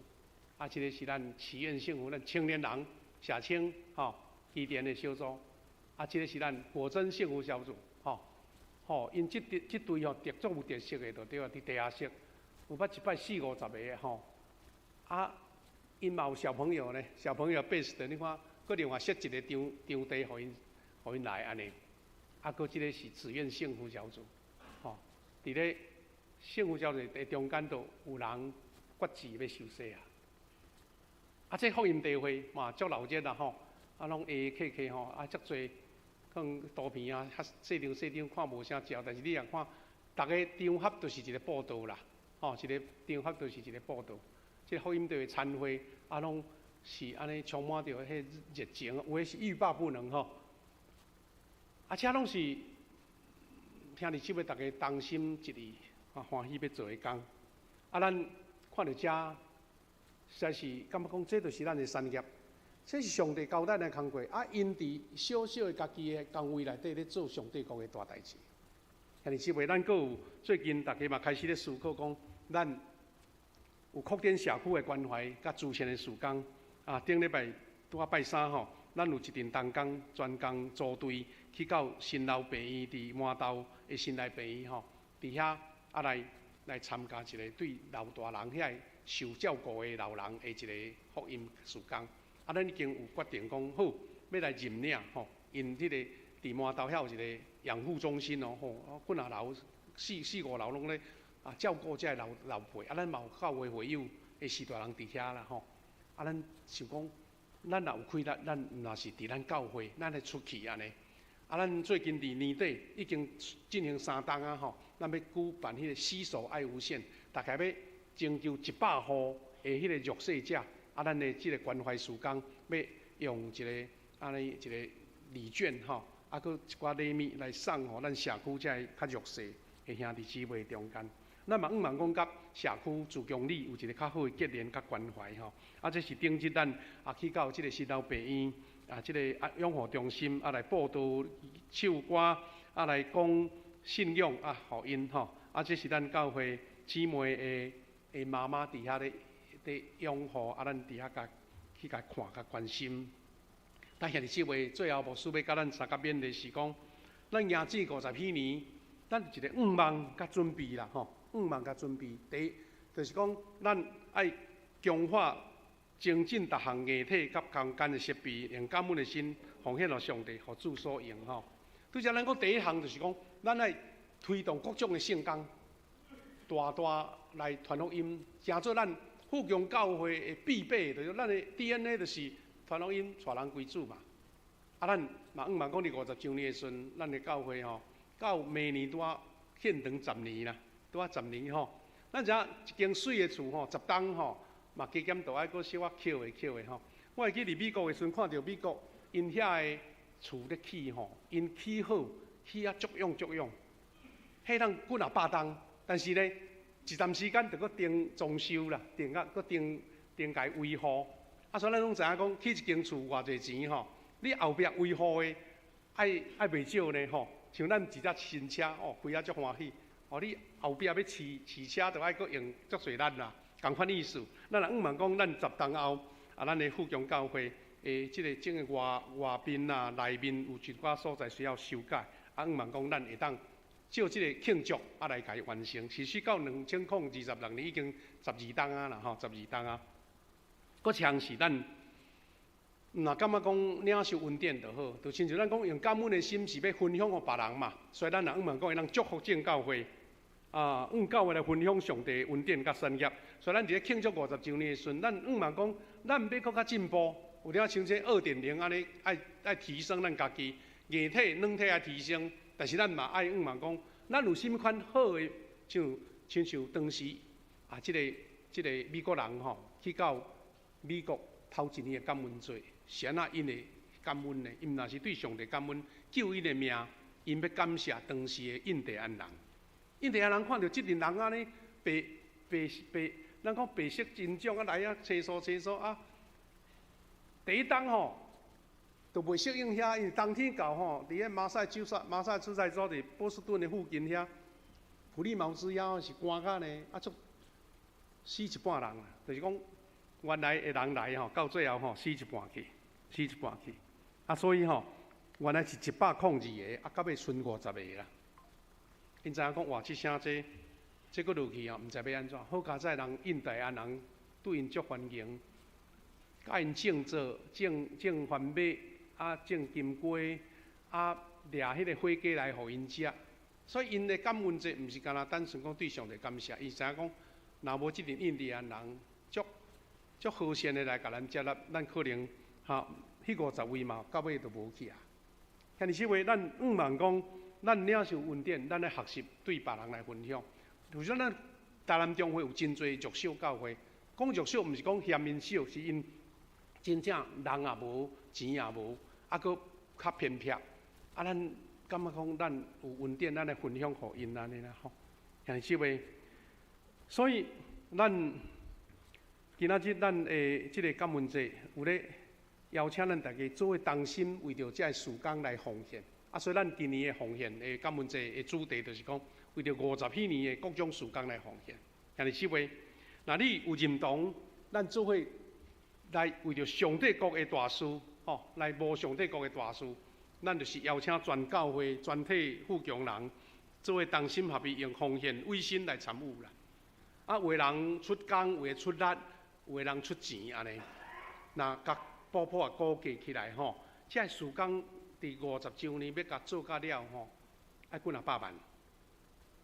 啊，這个是咱祈願幸福咱青年人社青吼基點的小組，啊，這个是咱果真幸福小組，吼，吼，𪜶這這隊吼特足有特色的，就對啊，佇地下室有捌一擺四五十个吼，啊，𪜶嘛有小朋友呢，小朋友 best 你看，閣另外設一個場場地，予𪜶予𪜶來按呢，啊，閣這个是自願幸福小組，吼，佇咧幸福小組的中間都有人決志欲受洗啊，啊，這福音大會嘛足熱鬧啦吼，啊，攏下客客吼，啊，足濟可能圖片啊，較細張細張看無啥焦，但是你若看，逐个場合都是一個佈道啦，吼，一個場合都是一個佈道。這個福音大會餐會啊，攏是按呢充滿著彼熱情，有的是欲罷不能吼。啊，這攏是兄弟姊妹逐家同心一意，啊，歡喜欲做的工。啊，咱看著這，實在是感覺講，這就是咱的產業，這是上帝交咱的工課。啊，𪜶佇小小的家己的崗位內底咧做上帝國的大代誌。兄弟姊妹，咱閣有最近逐家嘛開始咧思考講，咱有擴展社區的關懷，佮慈善的事工。啊，頂禮拜拄仔拜三吼，咱有一陣同工專工組隊去到新老病院，佇滿豆的新來病院吼，佇遐啊來來參加一個對老大人遐受照顧的老人的一个福音事工。啊，咱已經有決定講好，欲來認領吼，𪜶彼個佇滿豆遐有一个養護中心哦，吼，幾若樓四四五樓攏咧啊照顧這个老老輩。啊，咱嘛有教會會友的序大人佇遐啦吼。啊，咱想講，咱若有氣力，咱毋若是佇咱教會，咱來出去按呢。啊，咱最近佇年底已經進行三冬啊吼，咱欲舉辦彼个攜手愛無限，大概欲徵求100戶的彼个弱勢者，啊，咱的這个關懷事工，欲用一个按呢一个禮券吼，啊，閣一寡禮物來送予咱社區這个較弱勢的兄弟姊妹中間。咱嘛向望講，佮社區慈工里有一个較好的結連佮關懷吼。啊，這是頂日咱啊去到這个新老病院啊，這个啊養護中心啊來佈道唱歌啊來講信仰啊，予𪜶吼。啊，這是咱教會姊妹的的媽媽佇遐咧咧養護啊，咱佇遐共去共看共關心。但兄弟姊妹，最後牧師欲佮咱相佮勉勵是講，咱行這50彼年，咱一个願望佮準備啦，吼，願望佮準備。第一，就是講咱愛強化精進逐項硬體佮空間的設備，用感恩的心奉獻予上帝，予主所用吼。拄才咱講第一項就是講，咱愛推動各種的聖工，大大來傳福音，成做咱富強教會的必備，就是咱的 DNA 就是傳福音，帶人歸主嘛。啊，咱嘛向望講，佇50週年的時陣，咱的教會吼，到明年拄仔獻堂十年啦，拄仔十年吼。咱知影一間媠的厝吼，10冬吼，嘛加減都愛閣小可抾的抾的吼。我會記佇美國的時陣，看著美國𪜶遐的厝咧起吼，𪜶起好起啊足用足用，彼通幾若百冬，但是呢，一段時間就閣停裝修啦，停啊閣停停共維護。啊，所以咱攏知影講，起一間厝偌濟錢吼，你後壁維護的愛愛袂少呢吼。像咱一隻新車哦，開啊足歡喜。哦，你後壁欲飼飼車，就愛閣用足濟力啦，仝款意思。咱若向望講，咱10冬後啊，咱的富強教會的這个整个外外面啊、內面有一寡所在需要修改，啊，向望講咱會當借這个慶祝啊來共伊完成。其實到2026年已經12冬啊啦吼，12冬啊。閣一項是咱若感覺講領受恩典就好，就親像咱講用感恩的心是欲分享予別人嘛，所以咱若向望講會當祝福眾教會，啊，用教會來分享上帝恩典佮產業。所以咱佇咧慶祝50週年的時陣，咱向望講，咱欲閣較進步，有點像這2.0按呢，愛愛提升咱家己硬體、軟體愛提升，但是咱嘛愛向望講，咱有啥物款好的，像親像當時啊，這个美國人吼去到美國頭一年的感恩節，是按怎𪜶會感恩的？𪜶若是對上帝感恩，救𪜶的命，𪜶欲感謝當時的印第安人。印第安人看著這陣人按呢白白白，咱講白色人種啊來啊，青酥青酥啊。第一冬吼，就袂適應遐，因為冬天到吼，佇咧馬薩諸塞州佇波士頓的附近遐，普利茅斯遐是寒甲呢，啊足死一半人啊，就是講原來的人來吼，到最後吼死一半去，死一半去。啊，所以吼，原來是102個，啊，到尾賰50個啦。𪜶知影講哇，這聲這這閣落去哦，毋知欲按怎。好佳哉人印第安人對𪜶足歡迎，共𪜶種作種種番麥，啊種金瓜，啊掠彼个火雞來予𪜶食。所以𪜶的感恩節毋是干焦單純講對上帝感謝，伊知影講，若無這陣印第安人足足和善的來共咱接納，咱可能哈，彼50位嘛，到尾就無去啊。兄弟姊妹，咱向望講，咱領受恩典，咱愛學習對別人來分享。就算咱台南中會有真濟弱小教會，講弱小毋是講嫌𪜶少，是𪜶真正人也無，錢也無，啊，閣較偏僻。啊，咱感覺講咱有恩典，咱來分享予𪜶按呢啦吼。兄弟姊妹，所以咱今仔日咱的這个感恩節有咧邀請咱大家做伙同心，為著這个事工來奉獻。啊，所以咱今年的奉獻的感恩節的主題就是講，為著50彼年的各種事工來奉獻。兄弟姊妹，若你有認同，咱做伙來為著上帝國的大事，吼，來謀上帝國的大事，咱就是邀請全教會、全體富強人，做伙同心合意，用奉獻委身來參與啦。啊，有的人出工，有的出力，有的人出錢，按呢，若共補補啊估計起來吼，這个事工佇50週年欲共做甲了吼，愛幾若百萬。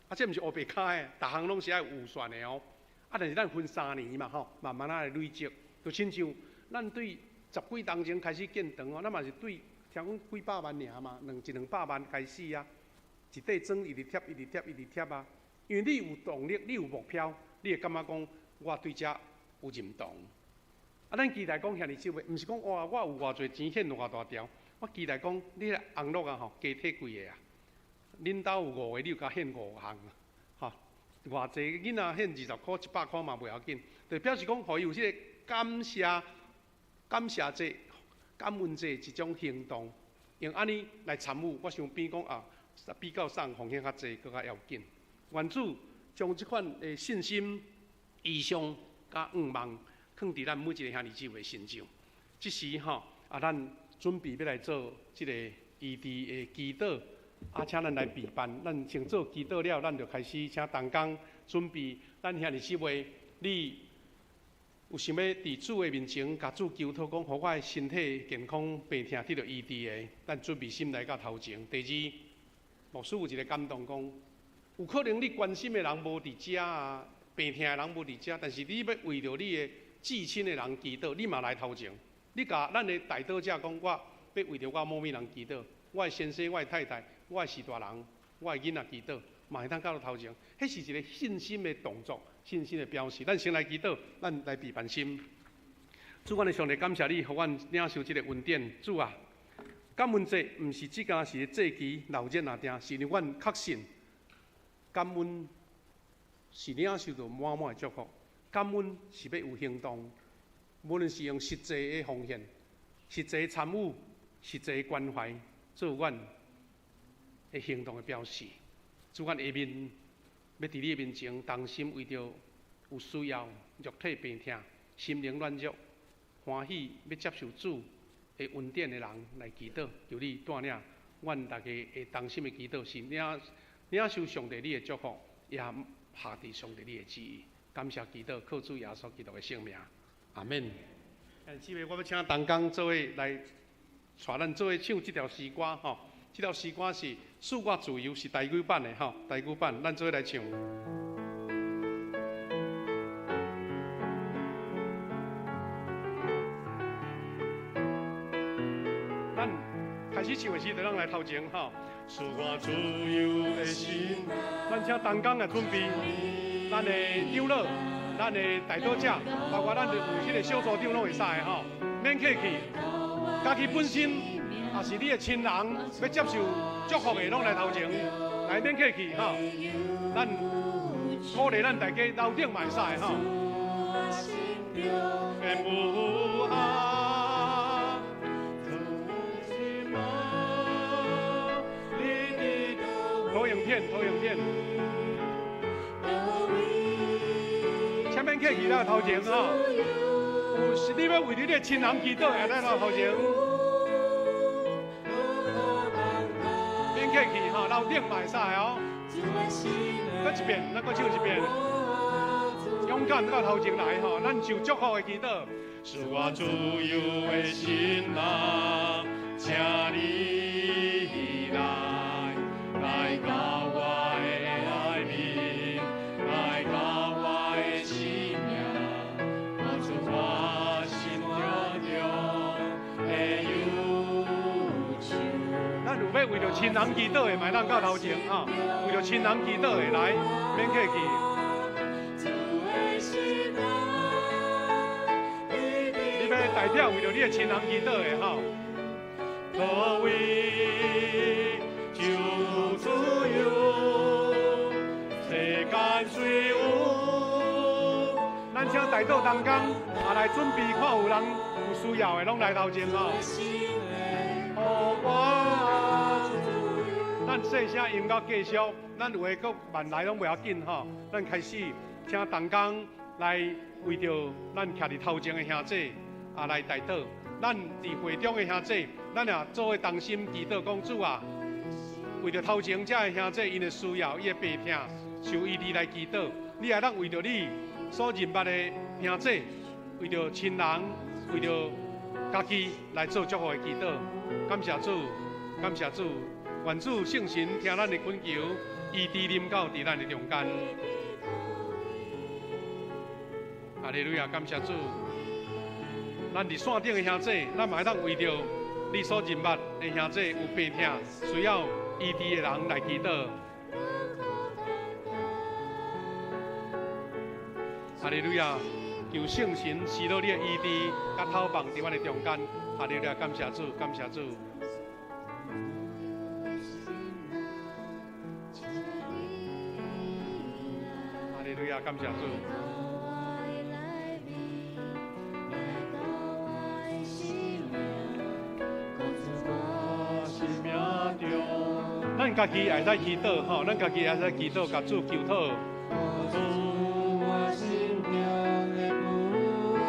啊，這毋是烏白敲的，逐項攏是愛有預算的哦。啊，但是咱分3年嘛吼，慢慢仔來累積，就親像咱對十幾冬前開始建堂哦，咱嘛是對聽講幾百萬爾嘛，兩一兩百萬開始啊，一塊磚一直疊，一直疊，一直疊啊。因為你有動力，你有目標，你會感覺講我對這有認同。啊，咱期待講兄弟姊妹，毋是講哇，我有偌濟錢獻偌大條。我期待講，你紅樂啊吼，加提幾个啊。恁兜有五个，你就共獻五項啊，吼，偌濟囡仔獻20箍、100箍嘛袂要緊，就表示講，予伊有這个感謝、感謝節、感恩節一種行動，用按呢來參與。我想比講啊，比較送奉獻較濟，閣較要緊。願主將這款的信心、異象佮願望，囥佇咱每一个兄弟姊妹身上。這時吼，啊，咱準備欲來做這个醫治的祈禱。啊，請咱來備辦，咱先做祈禱了，咱就開始請同工準備。咱兄弟姊妹，你有想欲佇主的面前，共主求討講，予我的身體健康病痛得著醫治的，咱準備心來到頭前。第二，牧師有一个感動講，有可能你關心的人無佇遮啊，病痛的人無佇遮，但是你欲為著你的至親的人祈禱，你嘛來頭前。你共咱的代禱者講，我欲為著我某某人祈禱，我的先生、我的太太、我的序大人、我的囡仔祈禱，嘛會當到頭前。彼是一个信心的動作，信心的表示。咱先來祈禱，咱來備辦心。主，阮的上帝，感謝你，予阮領受這个恩典。主啊，感恩節毋是只干是節期鬧熱爾定，是因為阮確信感恩是領受著滿滿的祝福。感恩是欲有行動，無論是用實際的奉獻、實際的參與、實際的關懷，做阮的行動的表示。主，阮下面欲佇你的面前同心為著有需要、肉體病痛、心靈軟弱、歡喜欲接受主的恩典的人來祈禱，求你帶領阮大家的同心的祈禱，是領受上帝你的祝福，也下佇上帝你的旨意。感謝祈禱，靠主耶穌基督的聖名，阿們。姊妹，我欲請同工做伙來帶咱做伙唱這條詩歌吼。這條詩歌是《賜我自由》，是台語版的吼，台語版，咱做伙來唱。咱開始唱的時，就咱來頭前吼。賜我自由的心，咱請同工來準備，咱的長老、咱的代禱者，包括咱的有彼个小組長攏會使的吼，免客氣。家己本身，也是你的親人，欲接受祝福的，攏來頭前，來免客氣吼。咱鼓勵咱大家樓頂嘛會使吼。投影片，投影片。請免客氣來頭前吼，有是你欲為你的親人祈禱，會來頭前。免客氣吼，樓頂嘛會使哦。閣一遍，咱閣唱一遍。勇敢到頭前來吼，咱受祝福的祈禱。賜我自由的心啊，請你來，來到我的內面，來到我的生命，活出我心中的憂愁。咱有欲為著親人祈禱的，嘛會當到頭前吼，為著親人祈禱的來，免客氣。你欲代表為著你的親人祈禱的吼，佗位就有自由，世間雖有。咱請代禱同工也來準備，看有人有需要的，攏來頭前吼。咱細聲音樂繼續，咱有的閣慢來攏袂要緊吼。咱開始請同工來為著咱徛佇頭前的兄弟啊來代禱。咱佇會中的兄弟，咱也做伙同心祈禱，講主啊，為著頭前這个兄弟𪜶的需要，伊的病痛，受醫治來祈禱。你也當為著你所認捌的兄弟，為著親人，為著家己來做祝福的祈禱。感謝主，感謝主，願主聖神聽咱的懇求，醫治臨到佇咱的中間。哈利路亞，感謝主。咱佇線頂的兄弟，咱嘛會當為著你所認捌的兄弟有病痛需要醫治的人來祈禱。哈利路亞，求聖神施落你的醫治，佮透放佇阮的中間。哈利路亞，感謝主，感謝主。哈利路亞，感謝主。咱家己也會使祈禱吼，咱家己也會使祈禱，共主求討。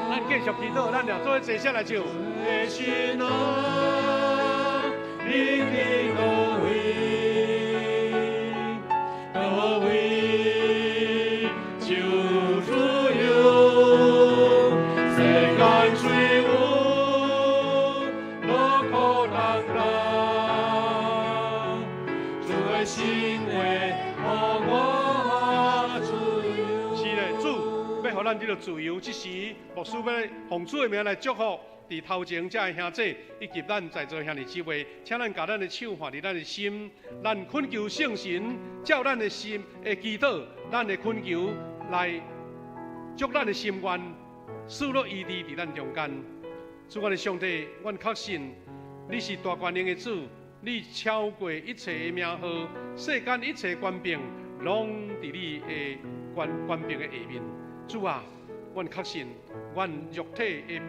咱繼續祈禱，咱俩做伙坐下來唱。的心啊，你佇佗位？予咱得著自由。這時，牧師欲奉主的名來祝福佇頭前遮的兄弟，以及咱在座兄弟姊妹，請咱共咱的手放佇咱的心，咱懇求聖神照咱的心的祈禱，咱的懇求來祝咱的心願，賜予醫治佇咱中間。主，阮的上帝，阮確信你是大權能的主，你超過一切的名號，世間一切權柄，攏佇你的權柄的下面。主啊，阮確信，阮肉體的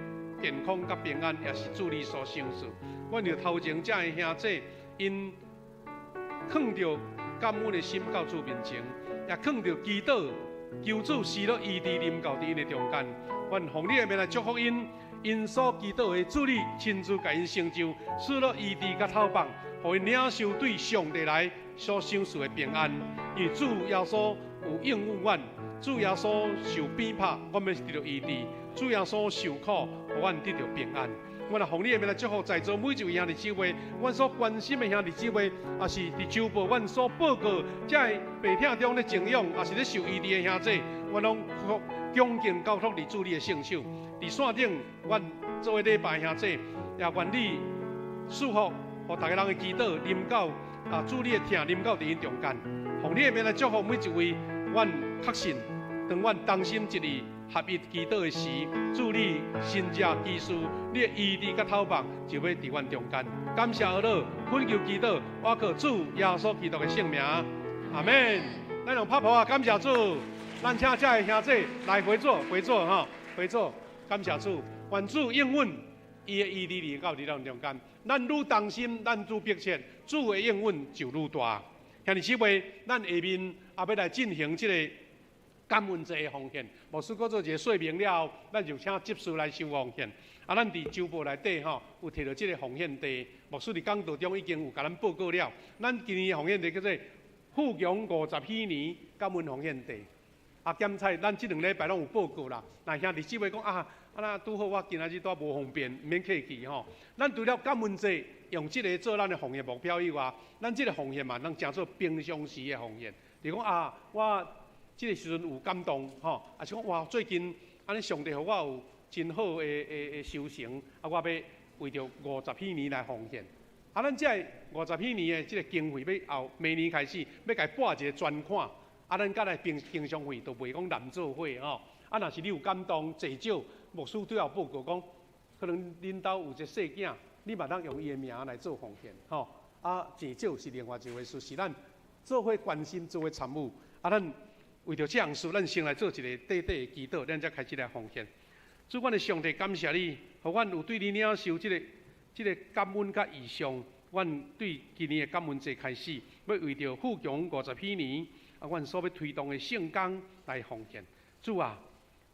健康佮平安，也是主你所賞賜。阮著頭前遮的兄弟，𪜶囥著感恩的心到主面前，也囥著祈禱，求主施予醫治臨到佇𪜶的中間。阮奉你的名來祝福𪜶，𪜶所祈禱的主你親自共𪜶成就，賜予醫治佮透放，予𪜶領受對上帝來所賞賜的平安。因為主耶穌有應允阮，主耶穌受鞭拍，阮欲得著醫治；主耶穌受苦，予阮得著平安。阮來奉你的名來祝福在座每一位兄弟姊妹，阮所關心的兄弟姊妹，也是佇週報阮所報告，遮的病痛中咧靜養，也是咧受醫治的兄弟，阮攏恭敬交託佇主你的聖手。佇線頂，阮做伙禮拜兄弟，也願你賜福，予逐家人的祈禱臨到啊，主你的疼臨到佇𪜶中間。奉你的名來祝福每一位，阮確信，當阮同心一意合一祈禱的時，主你神蹟奇事，你的醫治佮透放就欲佇阮中間。感謝阿樂，懇求祈禱，我靠主耶穌基督的聖名，阿們。咱用拍噗仔，感謝主。咱請遮的兄弟來回座，回座吼，回座。感謝主，願主應允，伊的醫治臨到佇咱中間。咱愈同心，咱愈迫切，主的應允就愈大。兄弟姊妹，咱下面也欲來進行這个感恩祭的奉獻。牧師閣做一个說明了後，咱就請執事來收奉獻。啊，咱佇週報內底吼有提著這个奉獻地，牧師佇講道中已經有共咱報告了。咱今年的奉獻地叫做富強50禧年感恩奉獻地。啊，檢採咱這兩禮拜攏有報告啦。若兄弟姊妹講啊，啊那拄好我今仔日拄無方便，毋免客氣吼。咱除了感恩祭用這个做咱的奉獻目標以外，咱這个奉獻嘛，咱誠做平常時的奉獻。就講啊，我這个時陣有感動吼，啊是講哇，最近按呢上帝予我有真好的修成，啊，我欲為著50禧年來奉獻。啊，咱這50禧年的這个經費，欲後明年開始欲共撥一个專款。啊，咱佮來平平常費都袂講濫做伙吼。啊，若是你有感動，濟少牧師對後報告講，可能恁兜有一个細囝，你嘛通用伊的名來做奉獻吼。啊，濟少是另外一回事，是咱做伙關心，做伙參與。啊，咱為著這項事，咱先來做一个短短的祈禱，咱才開始來奉獻。主，阮的上帝，感謝你，予阮有對你領受這个感恩佮異象。阮對今年的感恩祭開始，欲為著富強50禧年。啊，阮所欲推動的聖工來奉獻。主啊，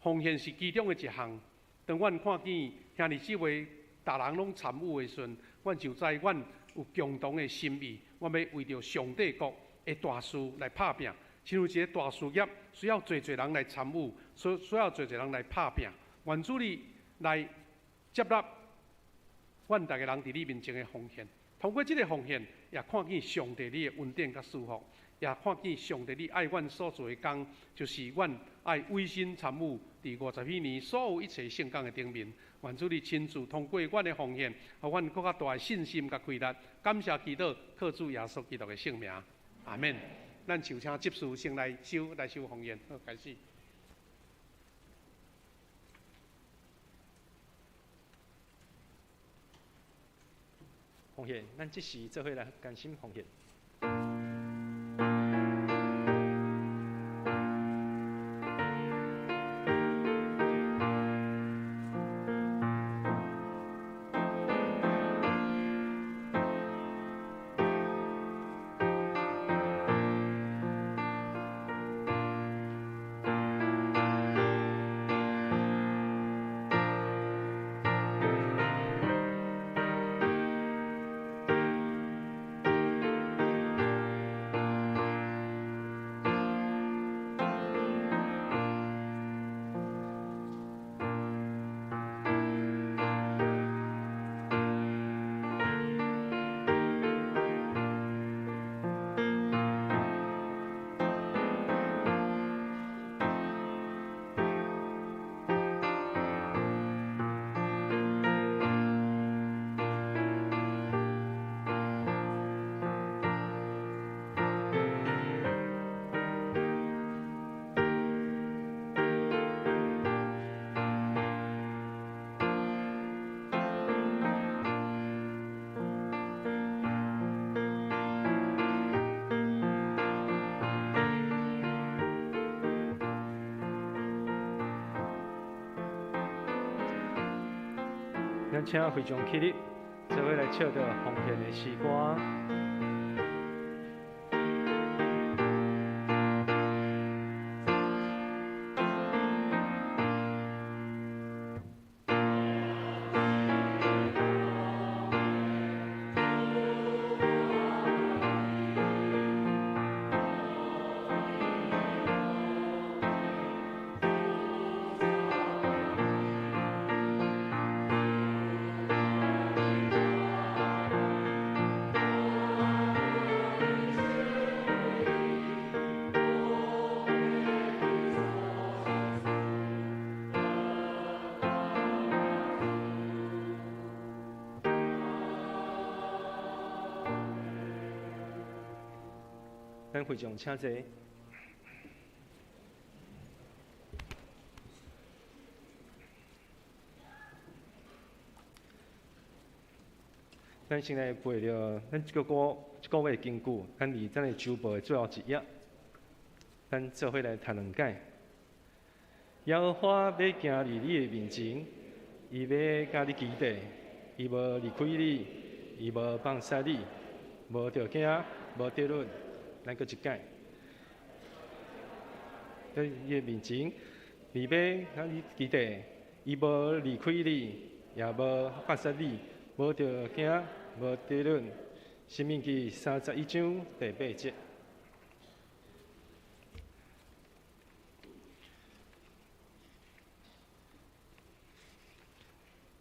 奉獻是其中的一項。當阮看見兄弟姊妹逐人攏參與的時陣，阮就知阮有共同的心意，阮欲為著上帝國的大事來拍拚。親像一个大事業，需要濟濟人來參與，需要濟濟人來拍拚。願主你來接納阮逐家人佇你面前的奉獻。通過這个奉獻，也看見上帝你的恩典佮祝福。也看見上帝你愛阮所做的工，就是阮愛委身參與佇50禧年所有一切聖工的頂面。願主你親自通過阮的奉獻，予阮閣較大的信心佮氣力。感謝祈禱，靠主耶穌基督的聖名，阿們。咱就請執事先來收奉獻，好，開始。奉獻，咱這時做伙來甘心奉獻。咱請會眾起立，做伙來唱著奉獻的詩歌。咱會眾請坐。咱先來背著咱這個這個月的根據，咱佇咱的週報的最後一頁，咱做伙來讀兩擺。耶和華欲行佇你的面前，伊欲佮你基地，伊無離開你，伊無放捨你，無著驚，無跌落。咱閣一擺，佇伊的面前，伊欲佮你基地，伊無離開你，也無放捨你，無著驚，無跌落。申命記31章第8節。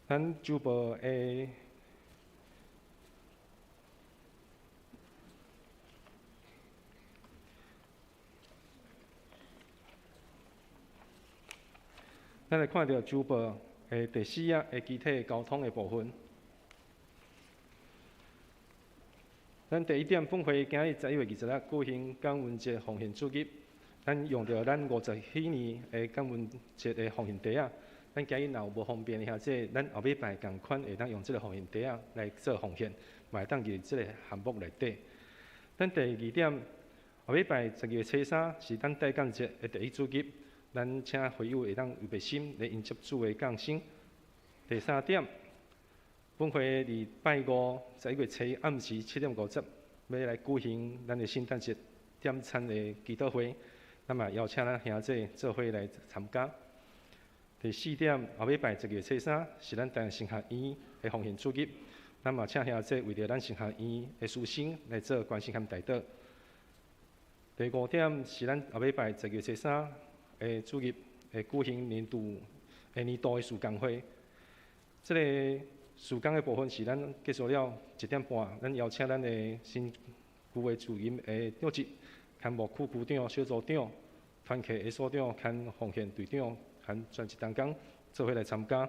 咱週報的。咱來看著週報的第四頁的肢體溝通的部分。咱第一點，本會今日11月20日舉行感恩節奉獻主日，咱用著咱50禧年的感恩節的奉獻袋仔。咱今日若有無方便的兄弟，咱後禮拜仝款會當用這個奉獻袋仔來做奉獻，嘛會當佇這個項目內底。咱第二點，後禮拜12月初3是咱待降節的第一主日。咱請會友會當預備心來迎接主的降生。第三點，本會禮拜五11月初一暗時7點50，欲來舉行咱的聖誕節點餐的祈禱會，咱嘛邀請咱兄弟做伙來參加。第四點，後禮拜12月初3是咱台南神學院的奉獻主日，咱嘛請兄弟為著咱神學院的師生來做關心和代禱。第五點是咱後禮拜12月初3的主日會舉行年度的事工會，這個事工的部分是咱結束了1點半，咱邀請咱的新舊的主任的長執、兼牧區區長、小組長、團契的所長、兼奉獻隊長、兼全職同工做伙來參加。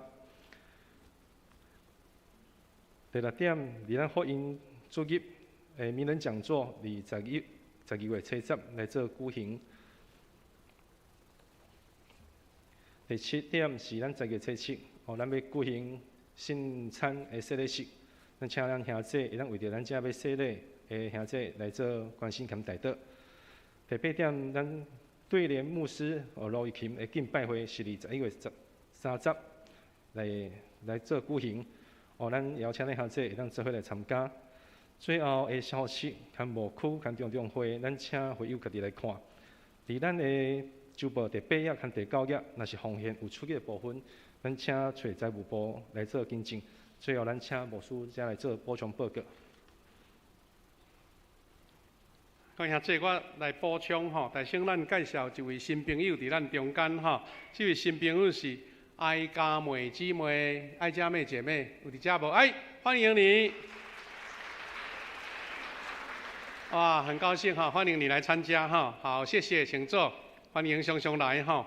第六點，佇咱福音主日的名人講座，佇12月初10來做舉行。第七點是咱10月初7，哦，咱欲舉行聖餐的洗禮式，咱請咱兄弟會當為著咱遮欲洗禮的兄弟來做關心兼代禱。第八點，咱對聯牧師哦盧玉琴的敬拜會是佇11月30來做舉行，哦，咱邀請咱兄弟會當做伙來參加。最後的消息，兼牧區兼中中會，咱請會友家己來看。佇咱的週報第8頁和第9頁，若是奉獻有出入的部分，咱請揣財務部來做更正。最後，咱請牧師才來做補充報告。各位兄弟，我來補充吼，但先咱介紹一位新朋友佇咱中間吼。這位新朋友是哀家妹姊妹，哀家妹姐妹有佇遮無？哎，歡迎你！哇，很高興哈，歡迎你來參加哈。好，謝謝，請坐。歡迎雙雙來吼。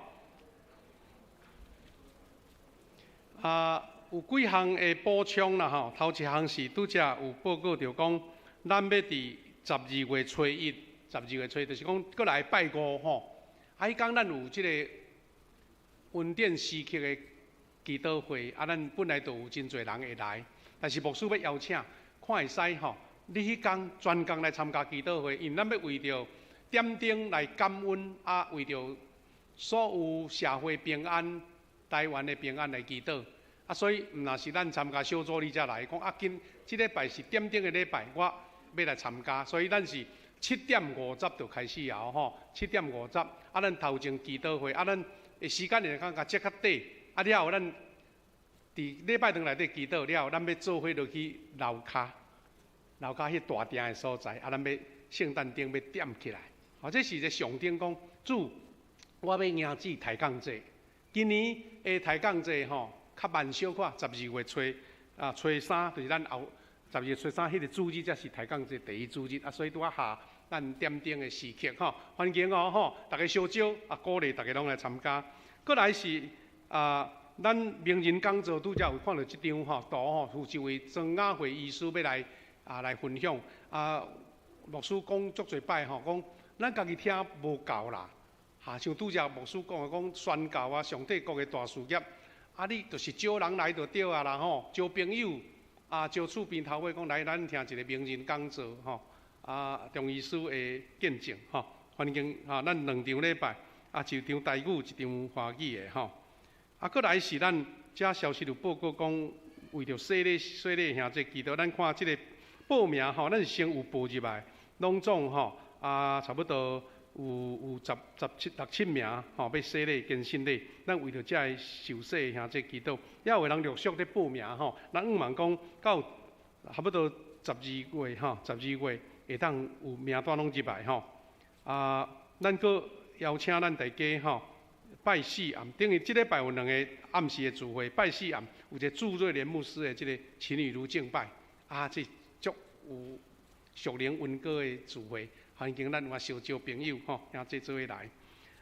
啊，有幾項的補充啦吼。頭一項是拄才有報告著講，咱欲佇12月初1，12月初1就是講閣來拜五吼。啊，彼工咱有這個恩典時刻的祈禱會，啊，咱本來就有真濟人會來，但是牧師欲邀請，看會使吼，你彼工專工來參加祈禱會，因為咱欲為著點燈來感恩，啊，為著所有社會平安、台灣的平安來祈禱。啊，啊，所以毋若是咱參加小組你才來，講啊緊，這禮拜是點燈的禮拜，我欲來參加，所以咱是7點50就開始啊吼，七點五十，啊，咱頭前祈禱會，啊，咱的時間會較較較短，啊了後咱佇禮拜堂內底祈禱了後，咱欲做伙落去樓跤，樓跤彼大廳的所在，啊，咱欲聖誕燈欲點起來，吼，這是一個象徵講，主，我欲迎接抬槓節，今年的抬槓節吼，較慢小可，十二月初啊初三，就是咱後十二月初三彼個主日才是抬槓節第一主日，啊，所以拄仔下咱點燈的時刻吼，歡迎哦吼，逐家相招啊，鼓勵逐家攏來參加。閣來是啊，咱名人講座拄才有看著這張吼圖吼，有一位莊雅慧醫師欲來啊來分享啊，牧師講足濟擺吼，講咱家己聽無夠啦，哈，像拄才牧師講的講宣教啊，上帝國的大事業。啊！你就是招人來就對啊啦吼，招朋友啊，招厝邊頭尾講來，咱聽一個名人講座吼，啊，張醫師的見證吼，歡迎吼，咱兩場禮拜啊，一場台語，一場華語的吼。啊，閣來是咱遮消息有報告講，為著洗禮洗禮兄弟祈禱，咱看這个報名吼，咱是先有報入來，攏總吼啊，差不多。有有十十七六七名吼，欲洗禮堅振禮，咱為著這个受洗兄弟祈禱，也有人陸續咧報名吼。咱向望講到差不多十二月吼，十二月會當有名單攏入來吼。啊，咱閣邀請咱大家吼，拜四暗，等於這禮拜有兩个暗時的聚會，拜四暗有一个朱瑞蓮牧師的這个情侶如敬拜，啊，這足有屬靈恩膏的聚會。歡迎咱有相招朋友吼，兄弟做伙來。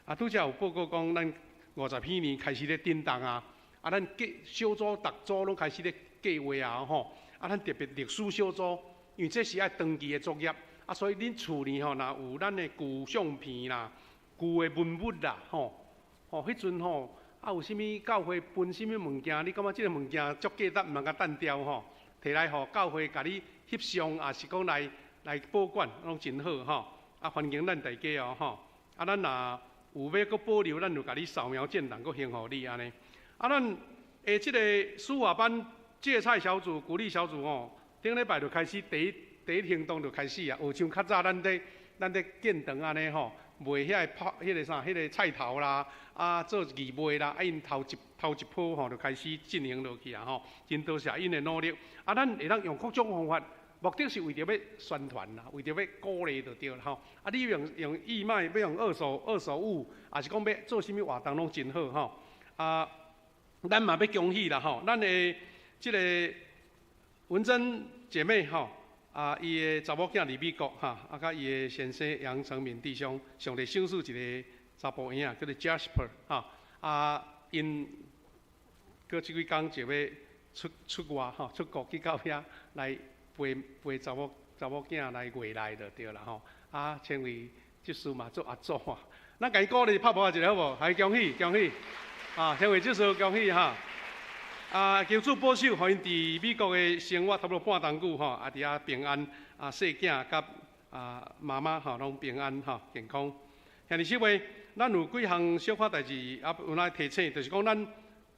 啊，拄才有報告講，咱五十禧年開始咧振動啊，啊，咱計小組逐組攏開始咧計劃啊吼。啊，咱特別歷史小組，因為這是愛長期的作業，啊，所以恁厝裡吼，若有咱的舊相片啦、舊的文物啦，吼，吼，彼陣吼，啊有啥物教會分啥物物件，你感覺這个物件足價值，毋通共擲掉吼，提來予教會共你翕相，抑是講來。來保管攏真好吼，啊歡迎咱大家哦吼，啊咱若有欲閣保留，咱就共你掃描建檔閣還予你按呢。啊咱的這个書法班芥菜小組鼓勵小組吼，頂禮拜就開始第一第一行動就開始啊，學像較早咱咧咱咧建堂按呢吼，賣遐个泡彼个啥，彼个菜頭啦，啊做義賣啦，啊𪜶頭一頭一波吼就開始進行落去啊吼，真多謝𪜶的努力。啊咱會當用各種方法。目的是為著欲宣傳啦，為著欲鼓勵就對啦吼。啊，你用用義賣，欲用二手二手物，抑是講欲做啥物活動攏真好吼。啊，咱嘛欲恭喜啦吼，咱的這个文珍姐妹吼，啊，伊的查某囝佇美國哈，啊，佮伊的先生楊成敏弟兄，上帝賞賜一個查埔嬰仔，叫做 Jasper 哈。啊，𪜶過這幾工就欲出出外吼，出國去到遐來。陪陪查某查某囝來月內就對啦吼，啊，稱為執事嘛做阿祖啊，咱共伊鼓勵拍噗仔一下好無？還恭喜恭喜，啊，稱為執事恭喜哈，啊，求主保守，予𪜶佇美國的生活差不多半冬久吼，啊，佇遐平安，啊，細囝佮啊媽媽吼攏平安吼健康。兄弟姊妹，咱有幾項小可代誌啊，有來提醒，就是講咱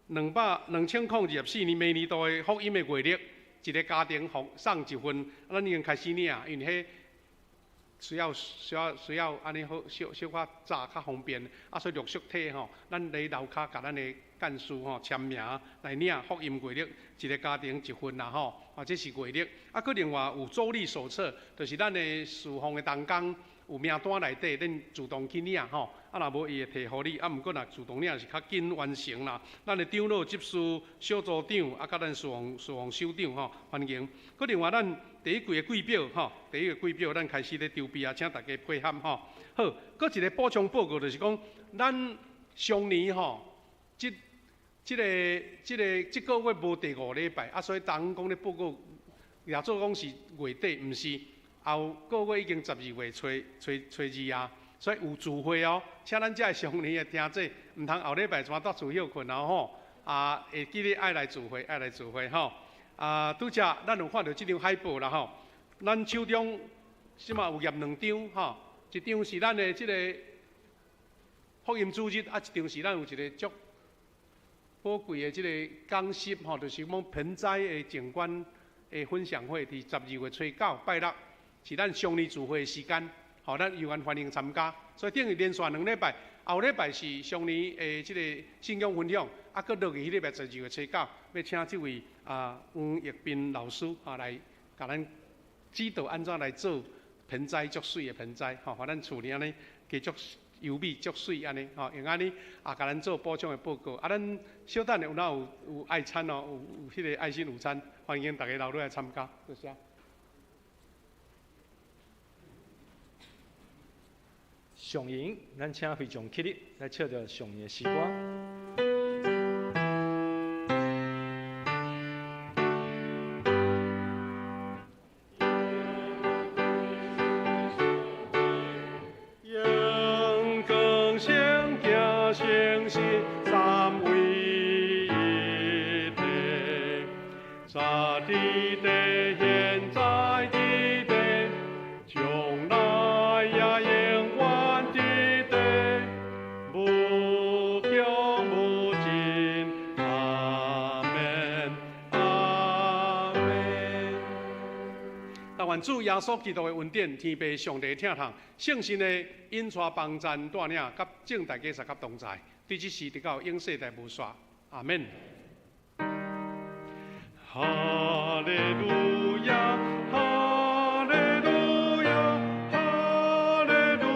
兩百兩千空二十四年每年度的福音的月曆。一个家庭予送一份，咱已經開始領，因為彼需要需要需要按呢好小小可早較方便，啊，所以陸續提吼，咱佇樓跤共咱的幹事吼簽名來領福音月曆，一个家庭一份啦吼，啊，這是月曆。啊，閣另外有組裡手冊，就是咱的侍奉的同工有名單內底，恁自動去領吼。啊，若無伊會提予你，啊，毋過若自動領是較緊完成啦。咱的長老執事、小組長，啊，佮咱侍奉侍奉首長吼，歡迎。閣另外，咱第一季的季表吼，第一个季表咱開始咧籌備啊，請大家配合吼。好，閣一个補充報告就是講，咱上年吼，這這个這个這个月無第五禮拜，啊，所以當講咧報告，也做講是月底，毋是後个月已經十二月初初初二啊。所以有聚會哦，請咱遮的上年的聽者，毋通後禮拜全蹛厝歇睏哦吼。啊，會記得愛來聚會，愛來聚會吼。啊，拄才咱有看著這張海報啦吼。咱手中這馬有挾兩張吼，一張是咱的這个福音主日，啊，一張是咱有一个足寶貴的這个講習吼，就是講盆栽的景觀的分享會，佇12月初9拜六，是咱雙年聚會的時間，吼，咱有緣歡迎參加。所以等於連續2禮拜，後禮拜是雙年的這個信仰分享，啊，閣落去彼禮拜12月初9，欲請這位黃玉斌老師啊來共咱指導按怎來做盆栽足媠的盆栽，吼，予咱厝裡按呢加足優美足媠按呢，吼，用按呢啊，共咱做補充的報告。啊，咱小等下有哪有愛餐哦，有彼个愛心午餐，歡迎大家留落來參加。多謝。上營，咱請非常起立來唱著上營的詩歌。陽光聖行聖神三位一體，早佇地，現在佇地，將來也永遠佇地，無窮無盡。阿們，阿們。但願主耶穌基督的恩典、天父上帝的疼痛、聖神的引帶幫贊帶領，佮眾大家捒佮同在，對這時直到永世代無煞。阿們。哈利路亞，哈利路亞，哈利路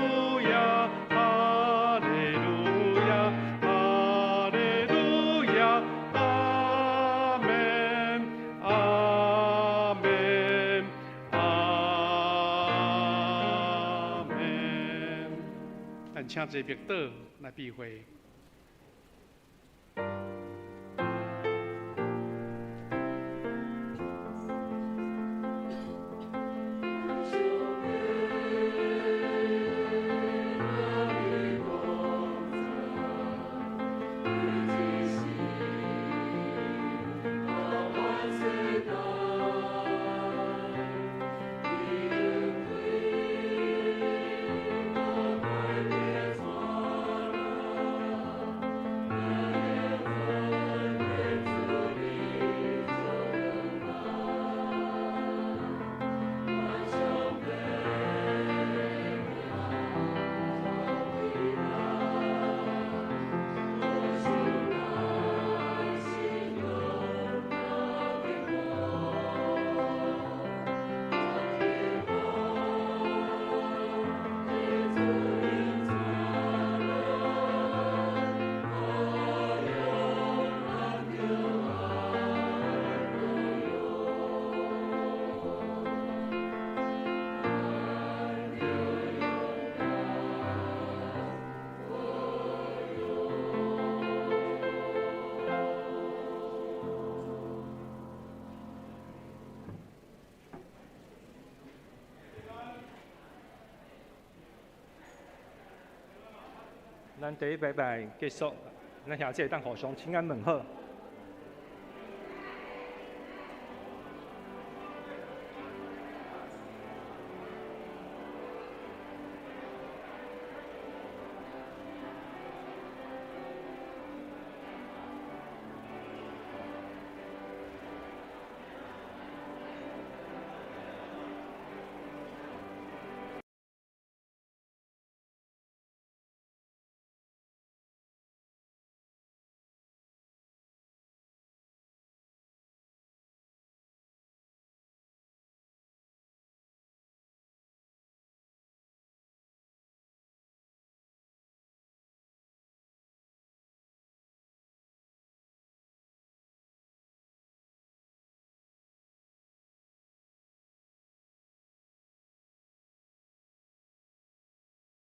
亞，哈利路亞，哈利路亞，阿們，阿們，阿們。咱請坐默禱來閉會。咱第一禮拜結束，咱兄姊會當互相請安問好。